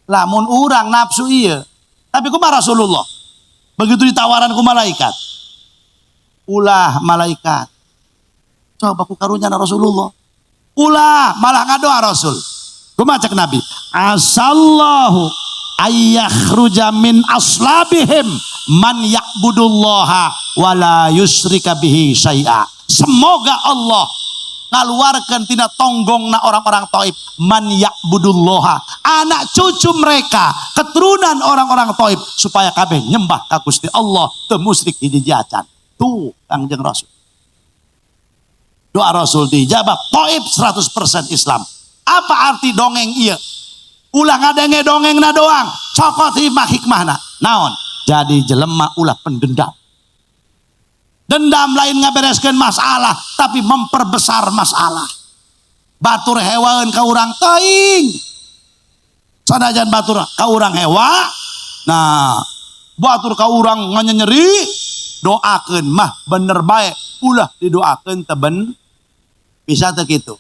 Lamun urang nafsu iya. Tapi kumaha Rasulullah? Begitu ditawaran ku malaikat. Ulah malaikat. Coba ku karunya Rasulullah. Ulah malah ngadoa Rasul. Kumaha cek Nabi? Asallahu ayyakhruja min aslabihim man ya'budullaha wala yusrika bihi syai'a. Semoga Allah ngaluarkeun tina tonggongna orang-orang Taif man ya'budullaha, anak cucu mereka, keturunan orang-orang Taif supaya kabeh nyembah ka Gusti Allah teu musyrik hiji acan. Tuh Kangjeng Rasul. Doa Rasul dijabah, Taif 100% Islam. Apa arti dongeng ieu? Ulah ngadenge dongengna doang, cokot hikmah-hikmahna. Naon? Jadi jelema ulah pendendam. Dendam lain ngabereskeun masalah, tapi memperbesar masalah. Batur hewaeun ka urang teuing. Sanajan batur ka urang hewa, nah batur ka urang nganyenyeri, doakeun mah bener bae, ulah didoakeun teu ben bisa teu kitu.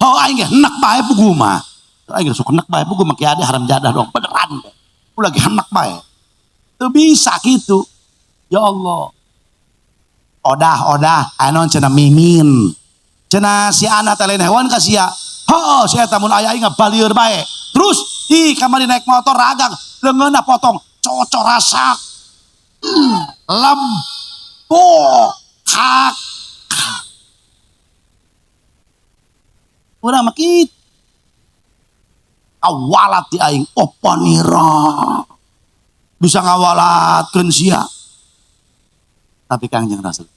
Oh aing ge henak bae pugu mah. Aing ge sok henak bae pugu mah kieu haram jadah dong beneran. Ulah ge henak bae. Teu bisa kitu. Ya Allah. Odah-odah anon cenah mimin. Cenah si anak teh lain hewan ka sia. Heuh si eta mun aya aing ngabalieur bae. Terus ih kamari naik motor ragang leungeunna potong cocor rasak. Lempok hak. Urang mah kitu. Awalat di aing opanira. Bisa ngawalatkeun sia. Tapi Kangjeng Rasul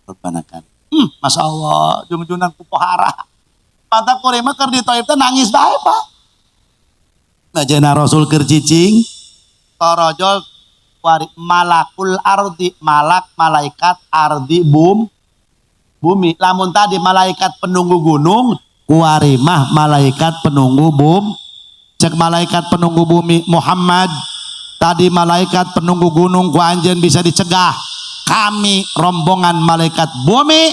Rabbana kan. Masya Allah, jung-jungan kupohara. Mata kurema keur di Taif teh nangis bae, Pak. Nah, jena Rasul keur cicing, torojol wari malakul ardi, malak malaikat ardi bumi. Lamun tadi malaikat penunggu gunung, kuari mah malaikat penunggu bum. Cek malaikat penunggu bumi Muhammad, tadi malaikat penunggu gunung ku anjeun bisa dicegah. Kami rombongan malaikat bumi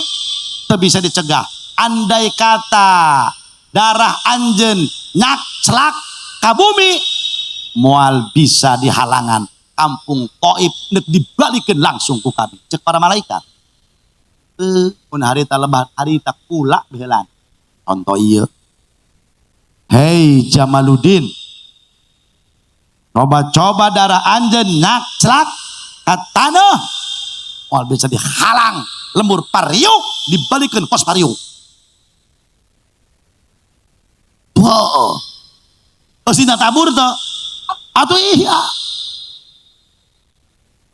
teu bisa dicegah. Andai kata darah anjeun nyak celak ka bumi, moal bisa dihalangan. Kampung Taif nek dibalikeun langsung ku kami. Cek para malaikat. Mun harita lebat harita kula beuhelan. Contoh ieu. Hei Jamaluddin, coba-coba darah anjeun nyak celak ka taneuh, moal bisa dihalang. Lembur pariuk dibalikeun kos pariuk. Wow. Eusina tabur teu? Atuh iya.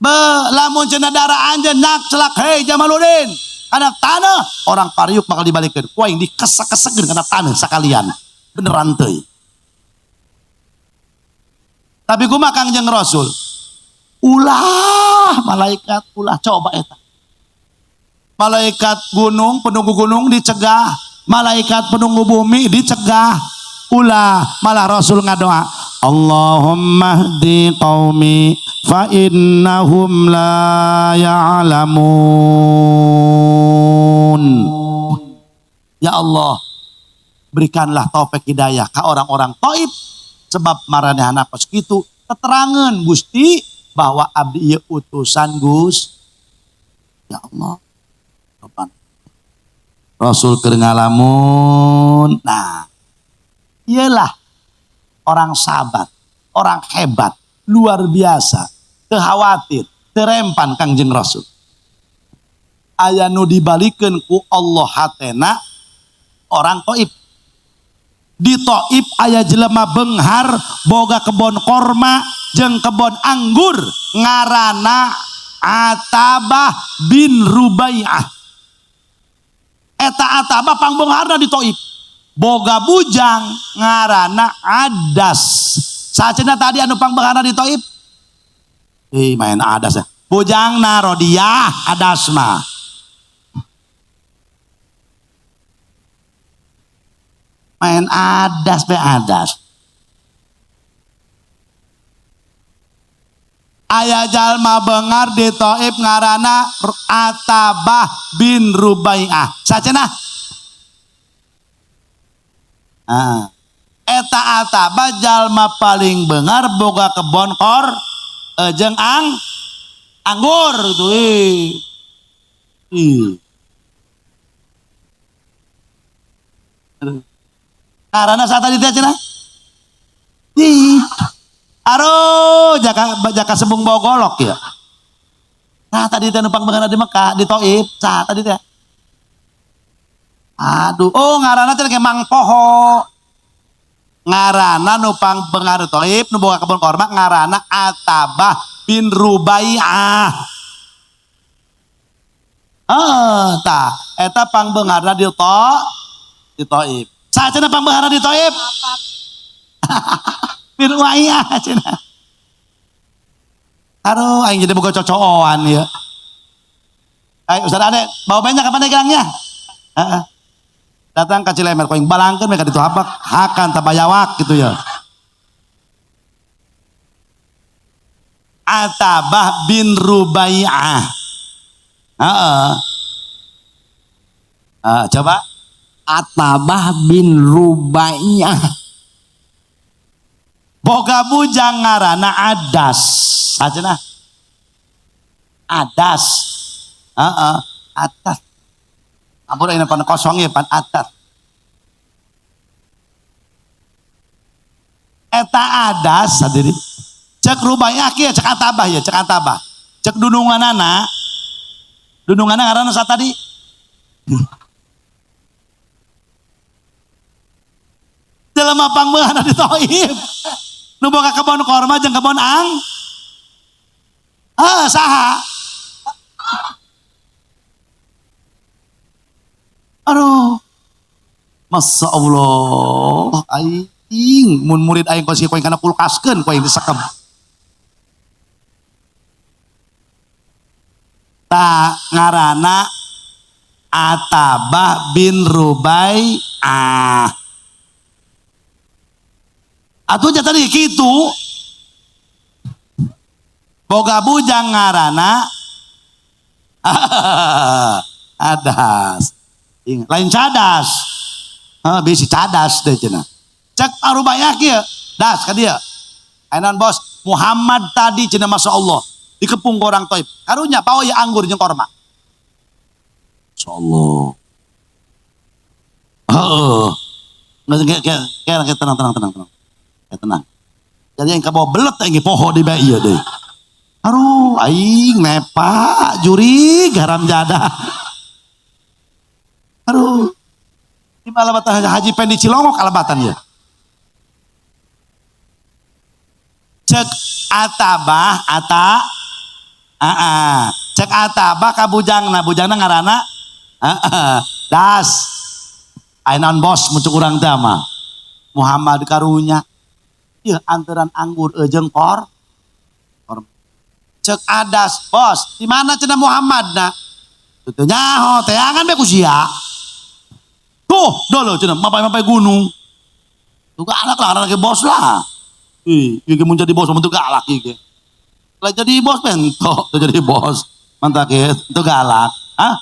Be, lamun cenah darah anjeun nyak celak, hei Jamaluddin, kana taneuh, orang pariuk bakal dibalikeun. Ku aing dikesek-kesekeun kana taneuh sakalian. Beneran teuing. Tapi kumaha Kangjeng Rasul? Ulah malaikat, ulah coba eta. Malaikat gunung, penunggu gunung dicegah, malaikat penunggu bumi dicegah. Ulah malah Rasul ngadoa, Allahumma hdi qaumi fa innahum la ya'lamun. Ya Allah, berikanlah taufik hidayah ke orang-orang Taif Sebab maranehna kos kitu keterangan Gusti bahwa abdi ieu utusan Gus. Ya Allah. Kapan? Rasul keur ngalamun. Nah, iyalah orang sahabat, orang hebat, luar biasa, khawatir, terempan Kangjeng Rasul. Aya nu dibalikeun ku Allah hatena orang Taif. Di Taif aya jelema beunghar boga kebon korma jeung kebon anggur ngaranna Atabah bin Rubai'ah. Eta Atabah pangbeungharna di Taif. Boga bujang ngaranna Adas. Sacenah tadi anu pangbeungharna di Taif? Main Adas ya. Bujangna Rodiah Adas mah. Main adas be adas. Aya jalma bengar di Taif ngaranna Atabah bin Rubai'ah. Sacenah? Ah. Eta Atabah jalma paling bengar boga kebon kor jeung anggur gitu. Ih. Aduh. Karena saat tadi teh cenah. Ih. Aduh, jaka sembung bawa golok ya. Nah, tadi teh numpang beunghar di Mekah, di Taif, sah tadi teh. Aduh, oh ngaranna teh Mang Poho. Ngaranna numpang beunghar di Taif, nu boga kebon korma ngaranna Atabah bin Rubai'ah. Heeh, tah eta pangbeungharna di Taif. Sacenah pangbeungharna di Taif? Bin Umayyah cenah. Aduh, aing jadi boga cocooan ya. Ayo Ustaz Ade, bawa banyak kapan degangnya? Heeh. Datang ka Cilemer ku aing balangkeun mereka ditu hapak, hakan tabayawak gitu ya. Atabah bin Rubai'ah. Heeh. Coba Atabah bin Rubai'ah. Boga bujang ngaranna Adas. Sajenah. Adas. Heeh, atas. Ampun ini pan kosong ya pan atas. Eta Adas hadirin. Cek Rubai'ah kieu cek Atabah ya, cek Atabah. Cek dununganana. Dununganana ngaranna sa tadi? Jelema pangbeungharna di Taif. Nu boga kebon korma jeung kebon ang. Ah, saha? Aduh. Masya Allah, aing mun murid aing kos ku aing kana kulkaskeun ku aing disekep. Ta ngaranna Atabah bin Rubai'ah. Atuh nya tadi kitu. Boga bujang ngaranna Adas. Lain cadas. Heuh, bisi cadas teh cenah. Cek Rubai'ah kieu, das ka dieu. Ayeuna bos Muhammad tadi cenah Masya Allah dikepung ku orang Taif. Karunya bawa ya anggur jeung korma. Masya Allah. Heeh. Nggak, tenang, tenang, tenang, tenang. Ya, tenang. Jadi yang kabawa belet aing poho di bae ieu deui. Aduh, aing nepa jurig haram jadah. Aduh. Di alabatan Haji Pendi Cilongok alabatan ya. Cek Atabah ata aa. Cek Atabah ka bujangna, bujangna ngaranna aa. Das. Ayeuna bos muncul urang teh mah. Muhammad karunya. Ieu anteran anggur jeung kor. Cek Adas, bos, di mana cenah Muhammad na? Teu nyaho, teangan be ku sia. Tuh, dolo cenah mapai-mapai gunung. Tuh galak lah, anak bos lah. Ih, ieu ge mun jadi bos mun teu galak ieu ge. Lah jadi bos bentok, teu jadi bos. Mantap ge, teu galak. Hah?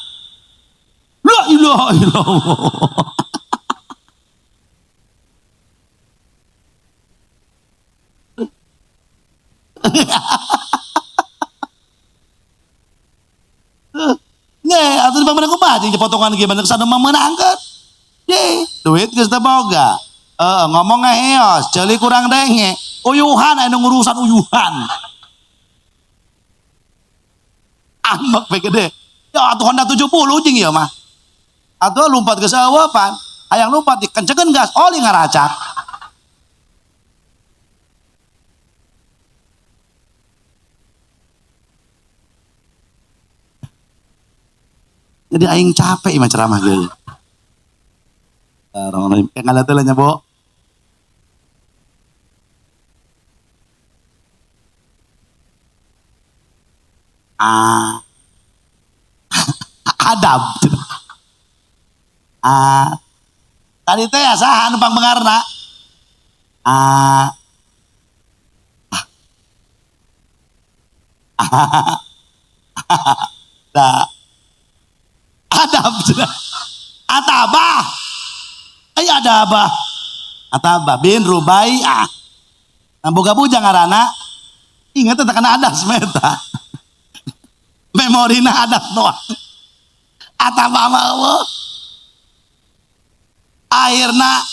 La ilaha illallah. Nye, atuh di pangmenang kumaha jeung potongan gimana kesana mah meunangkeun. Ye, duit geus teu boga. Heeh, ngomong ngaheos, ceuli kurang denge. Uyuhan anu ngurusan uyuhan. Ambek we gede. Ya atuh Honda 70 jeung ieu mah. Atuh lompat geus eueuh pan. Hayang lompat dikencekeun gas, oli ngaracak. Jadi aing capek mah ceramah geus. Orang lain ngalah teh nya, Bo. Ah. Adab. Ah. Tadi teh saha anu pangbengarna? Ah. Da. Adab. Atabah. Ay adabah. Atabah bin Rubai'ah. Nah, boga bujang ngaranna ingat teh kana adas meta. Memorina adas doang. Atabah mah eueuh. Akhirna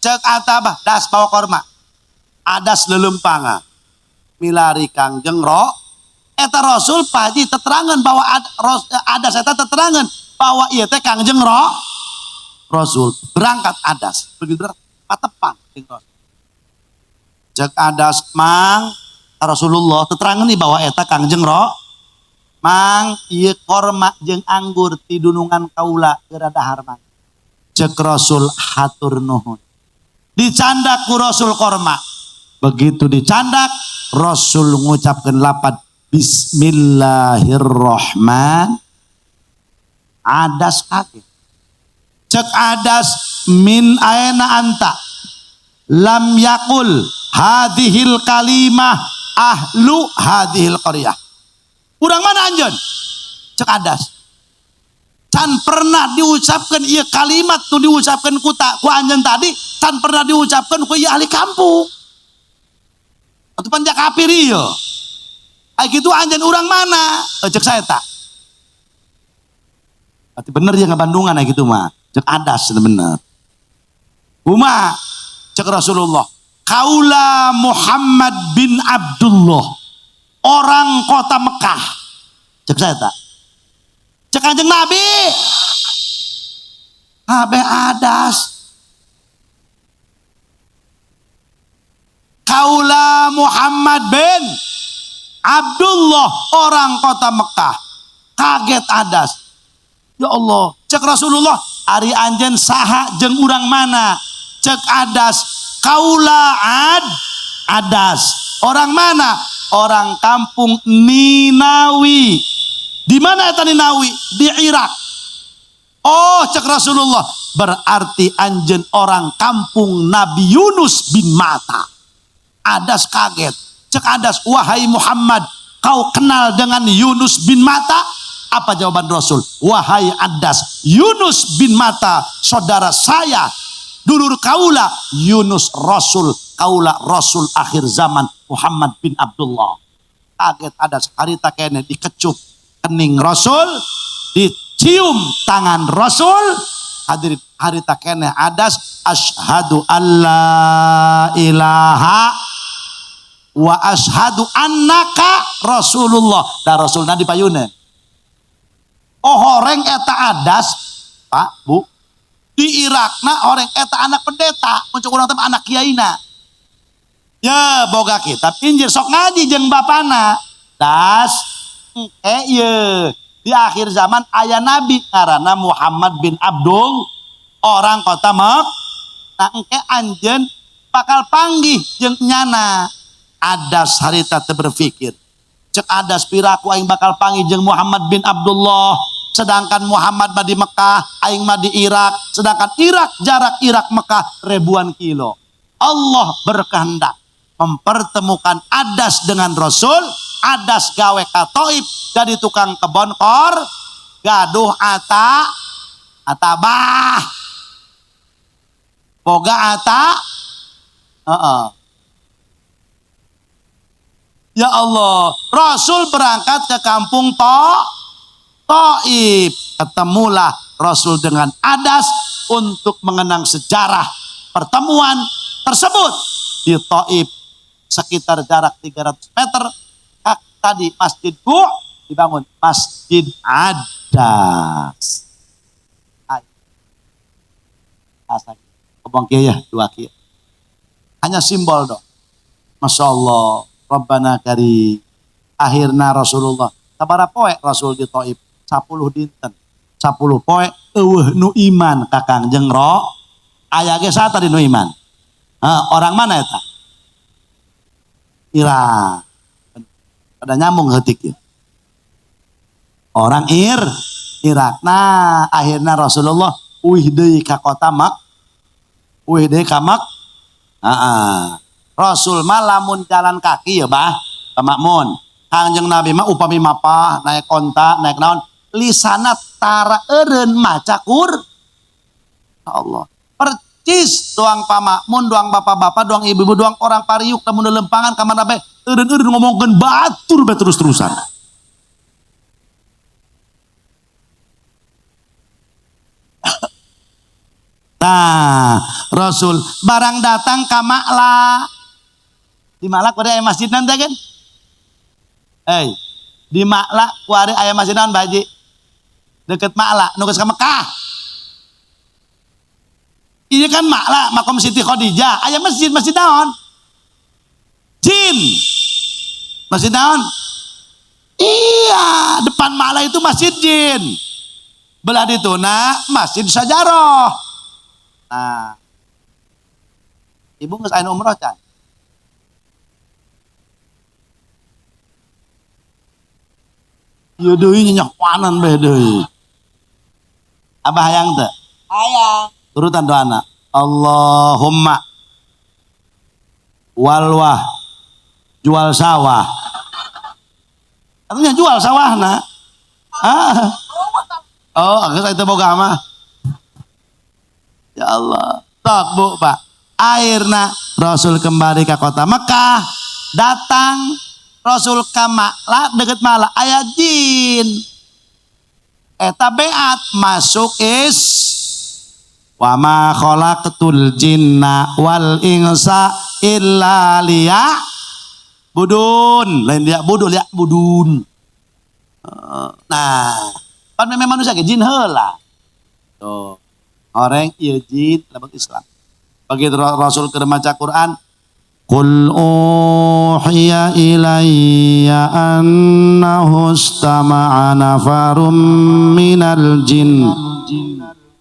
cek atabah das bawa korma. Adas leuleumpangan. Milari Kangjeng Ro eta Rasul paji teterangan bahwa adas eta teterangan bahwa ieu teh Kangjeng Ro Rasul berangkat adas begitu berangkat patepang jeung Rasul. Cek adas mang Rasulullah teterangan nih bahwa eta Kangjeng Ro mang ieu korma jeung anggur ti dunungan kaula geura dahar mang. Cek Rasul hatur nuhun. Dicandak ku Rasul korma. Begitu dicandak Rasul ngucapkeun lapad Bismillahirrahman. Adas kaget. Cek adas min aena anta lam yakul hadhil kalimah ahlu hadhil qaryah. Urang mana anjeun? Cek adas. Can pernah diucapkan ieu kalimat nu diucapkan ku ku anjeun tadi, can pernah diucapkan ku ieu ahli kampung. Atuh pan kafir ieu. Ai kitu anjeun urang mana? Cek saya tak. Berarti bener ya ngabandungan ai kitu mah. Cek adas bener. Kumaha? Cek Rasulullah. Kaula Muhammad bin Abdullah, orang kota Mekah. Cek saya tak. Cek Kanjeng Nabi. Kabeh adas. Kaula Muhammad bin Abdullah, orang kota Mekah. Kaget adas. Ya Allah, cek Rasulullah, ari anjeun saha jeung urang mana? Cek adas, kaula adas. Orang mana? Orang kampung Ninawi. Di mana eta Ninawi? Di Irak. Oh, cek Rasulullah, berarti anjeun orang kampung Nabi Yunus bin Mata. Adas kaget. Cek adas, wahai Muhammad, kau kenal dengan Yunus bin Mata? Apa jawaban Rasul? Wahai Adas, Yunus bin Mata saudara saya, dulur kaula, Yunus Rasul, kaula Rasul akhir zaman Muhammad bin Abdullah. Kaget Adas, harita kene dikecup kening Rasul, dicium tangan Rasul. Hadirin, harita kene Adas, asyhadu alla ilaha wa asyhadu annaka Rasulullah. Da Rasulna dipayuneun. Oh horeng eta adas, Pak, Bu. Di Irakna horeng eta anak pendeta, muncul urang teh anak kiaina. Ya boga kitab Injil sok ngaji jeung bapana. Das ye di akhir zaman aya nabi ngaranna Muhammad bin Abdul, orang kota Mek. Nah engke anjeun bakal panggih jeung nyana. Adas harita teu berpikir. Cek adas piraku aing bakal panggih jeung Muhammad bin Abdullah. Sedangkan Muhammad mah di Mekah, aing mah di Irak. Sedangkan Irak, jarak Irak Mekah ribuan kilo. Allah berkehendak mempertemukan Adas dengan Rasul. Adas gawe ka Taif jadi tukang kebon kor, gaduh ata, atabah, boga ata, heeh. Ya Allah, Rasul berangkat ke kampung Taif. Ketemulah Rasul dengan Adas untuk mengenang sejarah pertemuan tersebut di Taif, sekitar jarak 300 meter. Tadi Masjid Bu dibangun Masjid Adas. Kebong kieu ya, dua kieu. Hanya simbol dong. Masya Allah, Rabbana kari. Akhirna Rasulullah. Sabaraha poe Rasul di Taif? 10 dinten. 10 poe eueuh nu iman ka Kangjeng Ro. Aya ge saha tadi nu iman? Hah, orang mana eta? Irak. Pada nyambung heutik ya. Orang Irak. Nah, akhirnya Rasulullah uih deui ka kota Mak. Uih deui ka Mak. Heeh. Rasul mah lamun jalan kaki ya bah, Pak Makmun. Kangjeng Nabi mah upami mapah, naik onta, naik naon, lisana tara eureun maca Qur. Allah. Percis doang Pak Makmun, doang bapak-bapak, doang ibu-ibu, doang orang pariuk lamun lempangan ka mana bae, eureun-eureun ngomongkeun batur bae terus-terusan. Nah, Rasul barang datang ka Makla. Di Makla kuari aya masjid nanti kan? Hei, di Makla kuari aya masjid naon Pak Haji? Deket Makla, nu geus ka Mekah. Ini kan Makla, makom Siti Khadijah, aya masjid, masjid naon? Jin. Masjid naon? Iya, depan Makla itu masjid jin. Belah dituna Masjid Sajaroh. Nah, ibu geus aya umroh can? Ieu deui nyenyawanan bae deui. Abah hayang teu? Hayang. Turutan doana. Allahumma walwah jual sawah. Artinya jual sawahna. Ah. Oh, geus teu boga mah. Ya Allah. Tok Bu, Pak. Akhirna Rasul kembali ke kota Mekah, datang Rasul ka Makla, deket Makla aya jin. Eta beat masuk is wa ma khalaqtul jinna wal insa illa liya'budun. Lain dia budun, liya budun. Nah, pan memang manusia ke jin heula. Tuh. Orang ieu jin lebet Islam. Begitu Rasul keur maca Quran, Qul uhiya ilayya annahu istama'a nafarum minal jin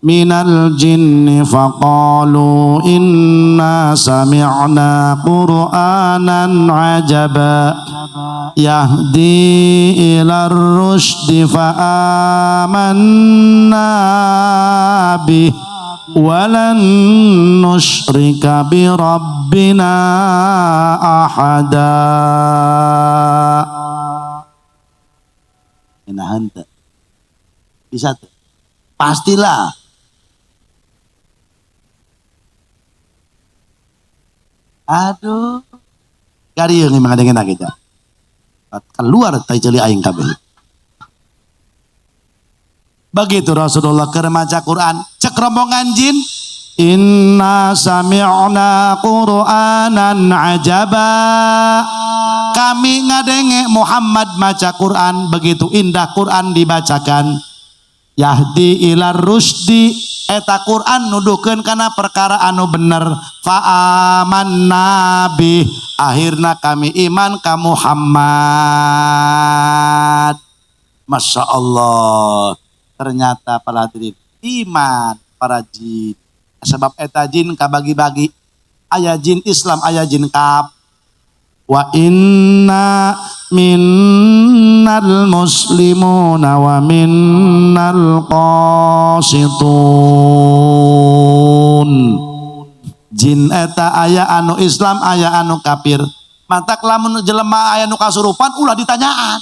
minal jinni faqalu inna sami'na qur'anan ajaba yahdi ilar rusydi fa'amanna bih walan nusyrika bi rabbina ahada. Nahan teu? Bisa teu? Pastilah. Aduh, garieu nih mangadengena kita. Keluar tai ceuli aing kabeh. Begitu Rasulullah keur maca Quran, cek rombongan jin, inna sami'na qur'anan ajaba. Kami ngadenge Muhammad maca Quran, begitu indah Quran dibacakan. Yahdi ilar rusdi, eta Quran nuduhkeun kana perkara anu bener. Fa'amanna bih, akhirna kami iman ka Muhammad. Masya Allah, ternyata para hadirin iman para jin. Sebab eta jin kabagi-bagi, aya jin Islam, aya jin kaf. Wa inna minnal muslimuna wa minnal qasitun. Jin eta aya anu Islam, aya anu kafir. Mantak lamun jelema aya nu kasurupan ulah ditanyaan.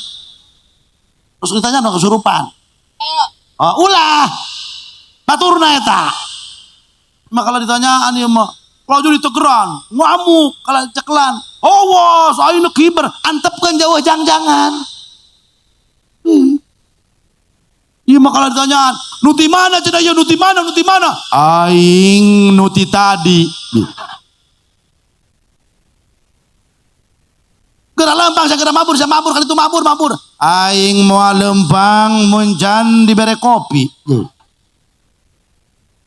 Terus ditanya nu kasurupan. Oh, ulah. Baturna eta. Maka kalau ditanyaan ieu mah Laju ditegeran, ngamuk kalau ceklan. Awas, ayeuna kiber, antepkeun jauh jang-jangan. Ieu mah kalau ditanyaan, nu ti mana cenah ieu, nu ti mana, nu ti mana? Aing nu ti tadi. Geura lempang, segera mabur, saya mabur, kali itu mabur, mabur. Aing moal lempang mun can dibere kopi.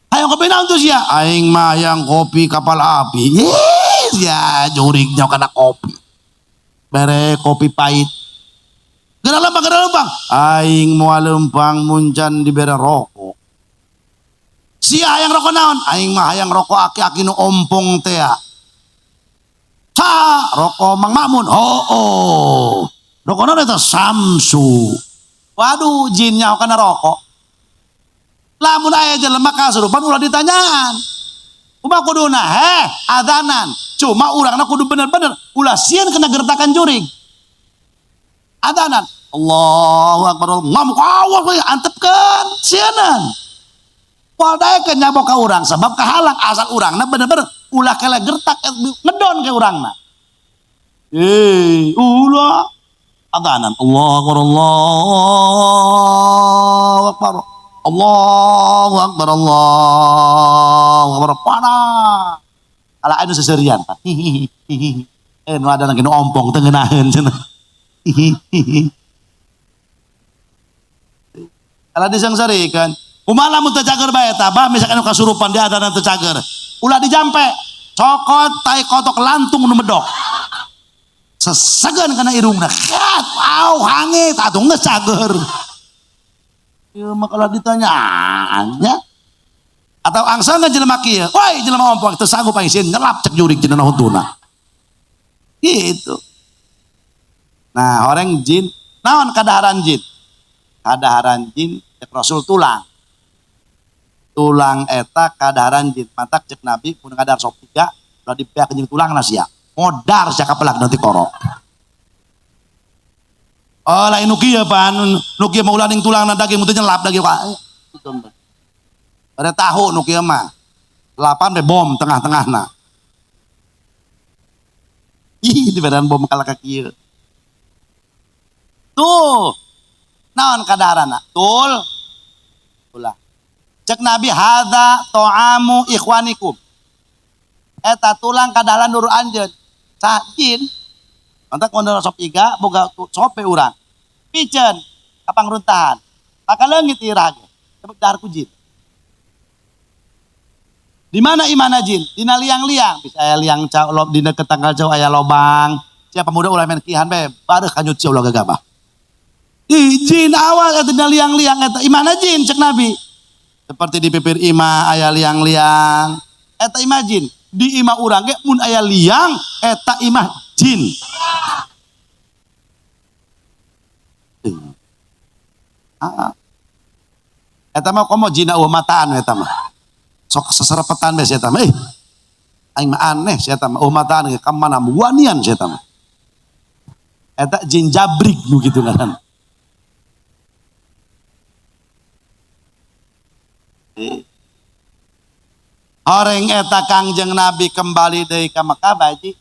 Hayang kopi naon tuh sia? Aing mah hayang kopi kapal api. Yes, ya jurig nyawa kana kopi. Bere kopi pahit. Geura lempang, geura lempang. Aing moal lempang mun can dibere rokok. Sia hayang rokok naon? Aing mah hayang rokok aki-aki nu ompong tea. Sa rokok Mang Makmun. Oh, oh. Rokok naon eta? Samsu. Waduh, jin nyawa kana rokok. Lamun aya jelema kasurupan ulah ditanyaan. Kumaha kuduna? Heh, adanan. Cuma urangna kudu bener-bener ulah sieun kena gertakan jurig. Adanan. Allahu akbar. Ngamuk awas we antepkeun sieunan. Moal daekeun nyabok ka urang sebab kahalang asal urangna bener-bener ulah kela gertak ngedon ke urangna. Ulah adanan. Allahu akbar, Allahu akbar. Allahu akbar, Allahu akbar. Panah. Ala anu seserian, Pak. Hihihi. Nu ada lagi nu ompong teu ngeunaheun cenah. Hihihi. Ala disengserikan. Kumaha lamun teu cager bae eta, bah misalkan nu kasurupan di adanan teu cager. Ulah dijampe. Cokot tai kotok lantung nu medok. Sesegeun kana irungna. Kat, au hangit atuh geus cager. Ieu mah kalau ditanyaan nya. Atau angsal nggak jelema kieu? Woi jelema ompong teu sanggup aing sieun nyelap cek jurig cenah huntuna. Gitu. Nah, orang jin, naon kadaharan jin? Kadaharan jin cek Rasul tulang. Tulang eta kadaharan jin. Matak cek Nabi mun ngadahar sop 3, ulah dipeak jeung tulangna sia. Modar sia kapelak nanti korok. Oh, lain nu kieu pan, nu kieu mah ulah ning tulangna daging mun teu nyelap daging. Ada tahu nu kieu mah. 8 be bom tengah-tengahna. Ih, di badan bom kalah ka kieu. Tuh. Naon kadaharana? Tul. Tulang. Cek Nabi hadza ta'amu ikhwanikum. Eta tulang kadaharan duru anjeun. Sah jin. Mantak mun sop iga boga sope urang. Piceun kapangruntahan. Maka leungit irah ge. Sebab dahar ku jin. Di mana imana jin? Dina liang-liang. Bisa aya liang cau lob dina ketangkal cau aya lobang. Sia pemuda ulah main kihan bae, bareuh kanyut sia ulah gagabah. Ih, jin awal eta dina liang-liang eta imana jin cek Nabi. Seperti di pipir imah aya liang-liang. Eta imah jin. Di imah urang ge mun aya liang eta imah jin. Eta mah komo jin eueuh mataan eta mah. Sok seserepetan bae sia eta mah. Aing mah aneh sia eta mah eueuh mataan ge ka mana wanian sia eta mah. Eta jin jabrik nu kitu ngaran. Horeng eta Kangjeng Nabi kembali deui ka Mekah baji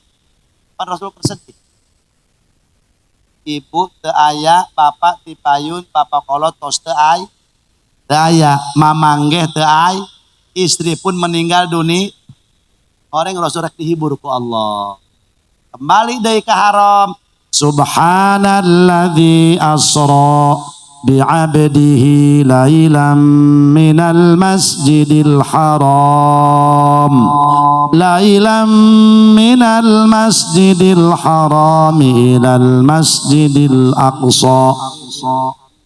pan Rasul bersedih. Ibu teu aya, bapak ti payun, bapak kolot tos teu aya. Teu aya, mamang ge teu aya, istri pun meninggal dunia. Horeng Rasul rek dihibur ku Allah. Kembali deui ka haram. Subhanalladzi asra bi'abdihi lailan minal masjidil haram lailan minal masjidil haram ilal masjidil aqsa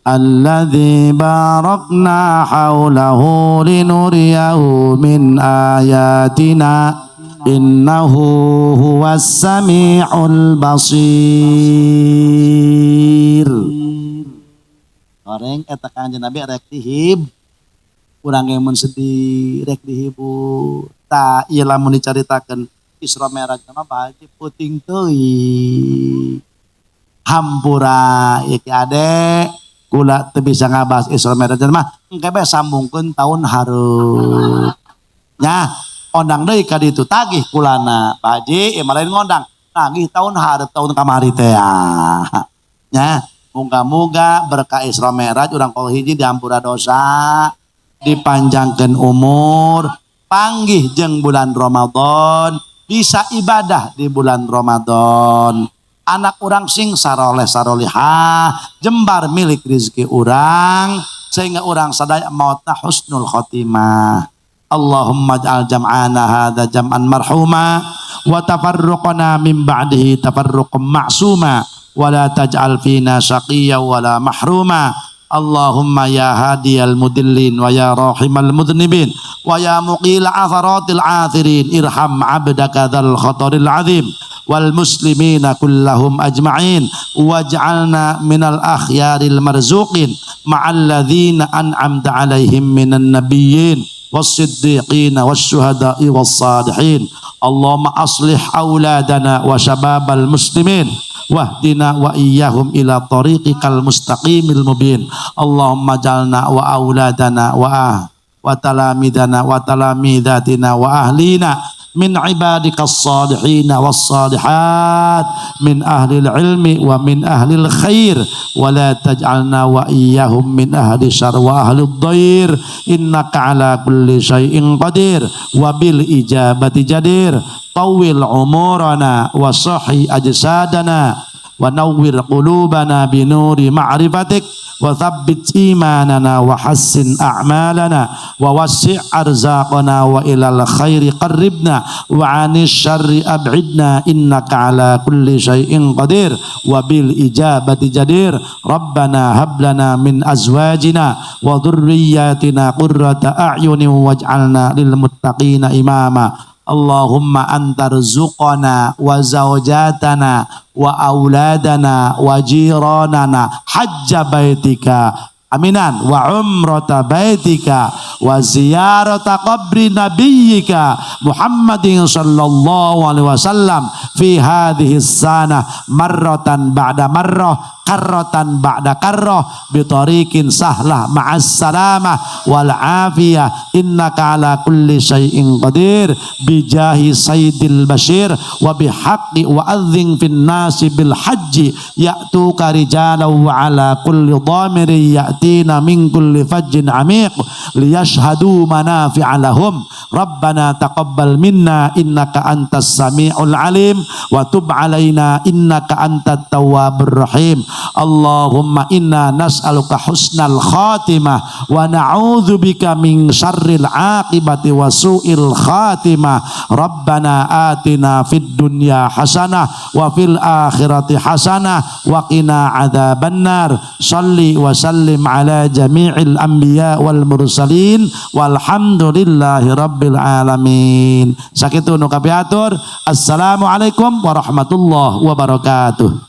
alladzi barakna haulahu linuriyahu min ayatina innahu huwas samiul basir. Goreng eta Kangjeng Nabi rek dihib. Urang ge mun sedih rek dihibur. Tah ieu lamun dicaritakeun Isra Mi'raj mah bae puting teuing. Hampura ieu ki ade kula teu bisa ngabahas Isra Mi'raj mah engke bae sambungkeun taun hareup. Nya Ondang deui ka ditu, tagih kulana. Pak Haji, ieu mah lain ngondang. Nagih tahun hareup, tahun kamari teh nya. Moga-moga berkah Isra Mi'raj urang kol hiji diampura dosa, dipanjangkeun umur, panggih jeung bulan Ramadan, bisa ibadah di bulan Ramadan. Anak urang sing saroleh sarolihah, jembar milik rezeki urang, sehingga urang sadaya mautna husnul khotimah. Allahumma ij'al jam'ana hadza jam'an marhuma wa tafarruqana min ba'dihi tafarruqan ma'suma wa la taj'al fina syaqiyya wa la mahruma. Allahumma ya hadiyal mudillin wa ya rahimal mudhnibin wa ya muqila atharatil athirin, irham abdaka dzal khataril azim wal muslimina kullahum ajma'in, waj'alna minal akhyaril marzuqin ma'al ladzina an'amta alaihim minan nabiyyin was-siddiqin wasyuhada'i was-salihin. Allahumma aslih auladana wa syababal muslimin wahdina wa iyyahum ila tariqikal mustaqimil mubin. Allahumma jalna wa auladana wa talamidana wa talamidatina wa ahlina min ibadikas salihin was salihat min ahlil ilmi wa min ahlil khair, wa la taj'alna wa iyyahum min ahli syarr wa ahlid dhair, innaka ala kulli syai'in qadir wa bil ijabati jadir. Tawwil umurana wa sahhi ajsadana wa nawwir qulubana bi nuri ma'rifatik wa thabbit imanana wa hassin a'malana wa wassi' arzaqana wa ilal khairi qarribna wa 'anis syarri ab'idna, innaka ala kulli syai'in qadir wa bil ijabati jadir. Rabbana hab lana min azwajina wa dhurriyyatina qurrata a'yunin waj'alna lil muttaqina imama. Allahumma antarzuqana wa zawjatana wa auladana wa jiranana hajja baitika aminan wa umrata baitika wa ziyarata qabri nabiyyika Muhammadin sallallahu alaihi wasallam fi hadhihi sanah marratan ba'da marrah karratan ba'da karrah bi tariqin sahlah ma'as salamah wal afiyah, innaka ala kulli syai'in qadir, bijahi sayyidil bashir wa bihaqqi wa adzin fin nasi bil hajji ya'tuka rijalan wa ala kulli dhamirin ya'tina min kulli fajjin amiq liyashhadu manafi'a lahum. Rabbana taqabbal minna innaka antas sami'ul alim wa tub alaina innaka antat tawwabur rahim. Allahumma inna nas'aluka husnal khatimah wa na'udzubika min syarril aqibati wa su'il khatimah. Rabbana atina fid dunya hasanah wa fil akhirati hasanah wa qina adzabannar. Salli wa sallim ala jami'il anbiya wal mursalin walhamdulillahi rabbil alamin. Sakitu nu kapihatur. Assalamualaikum warahmatullahi wabarakatuh.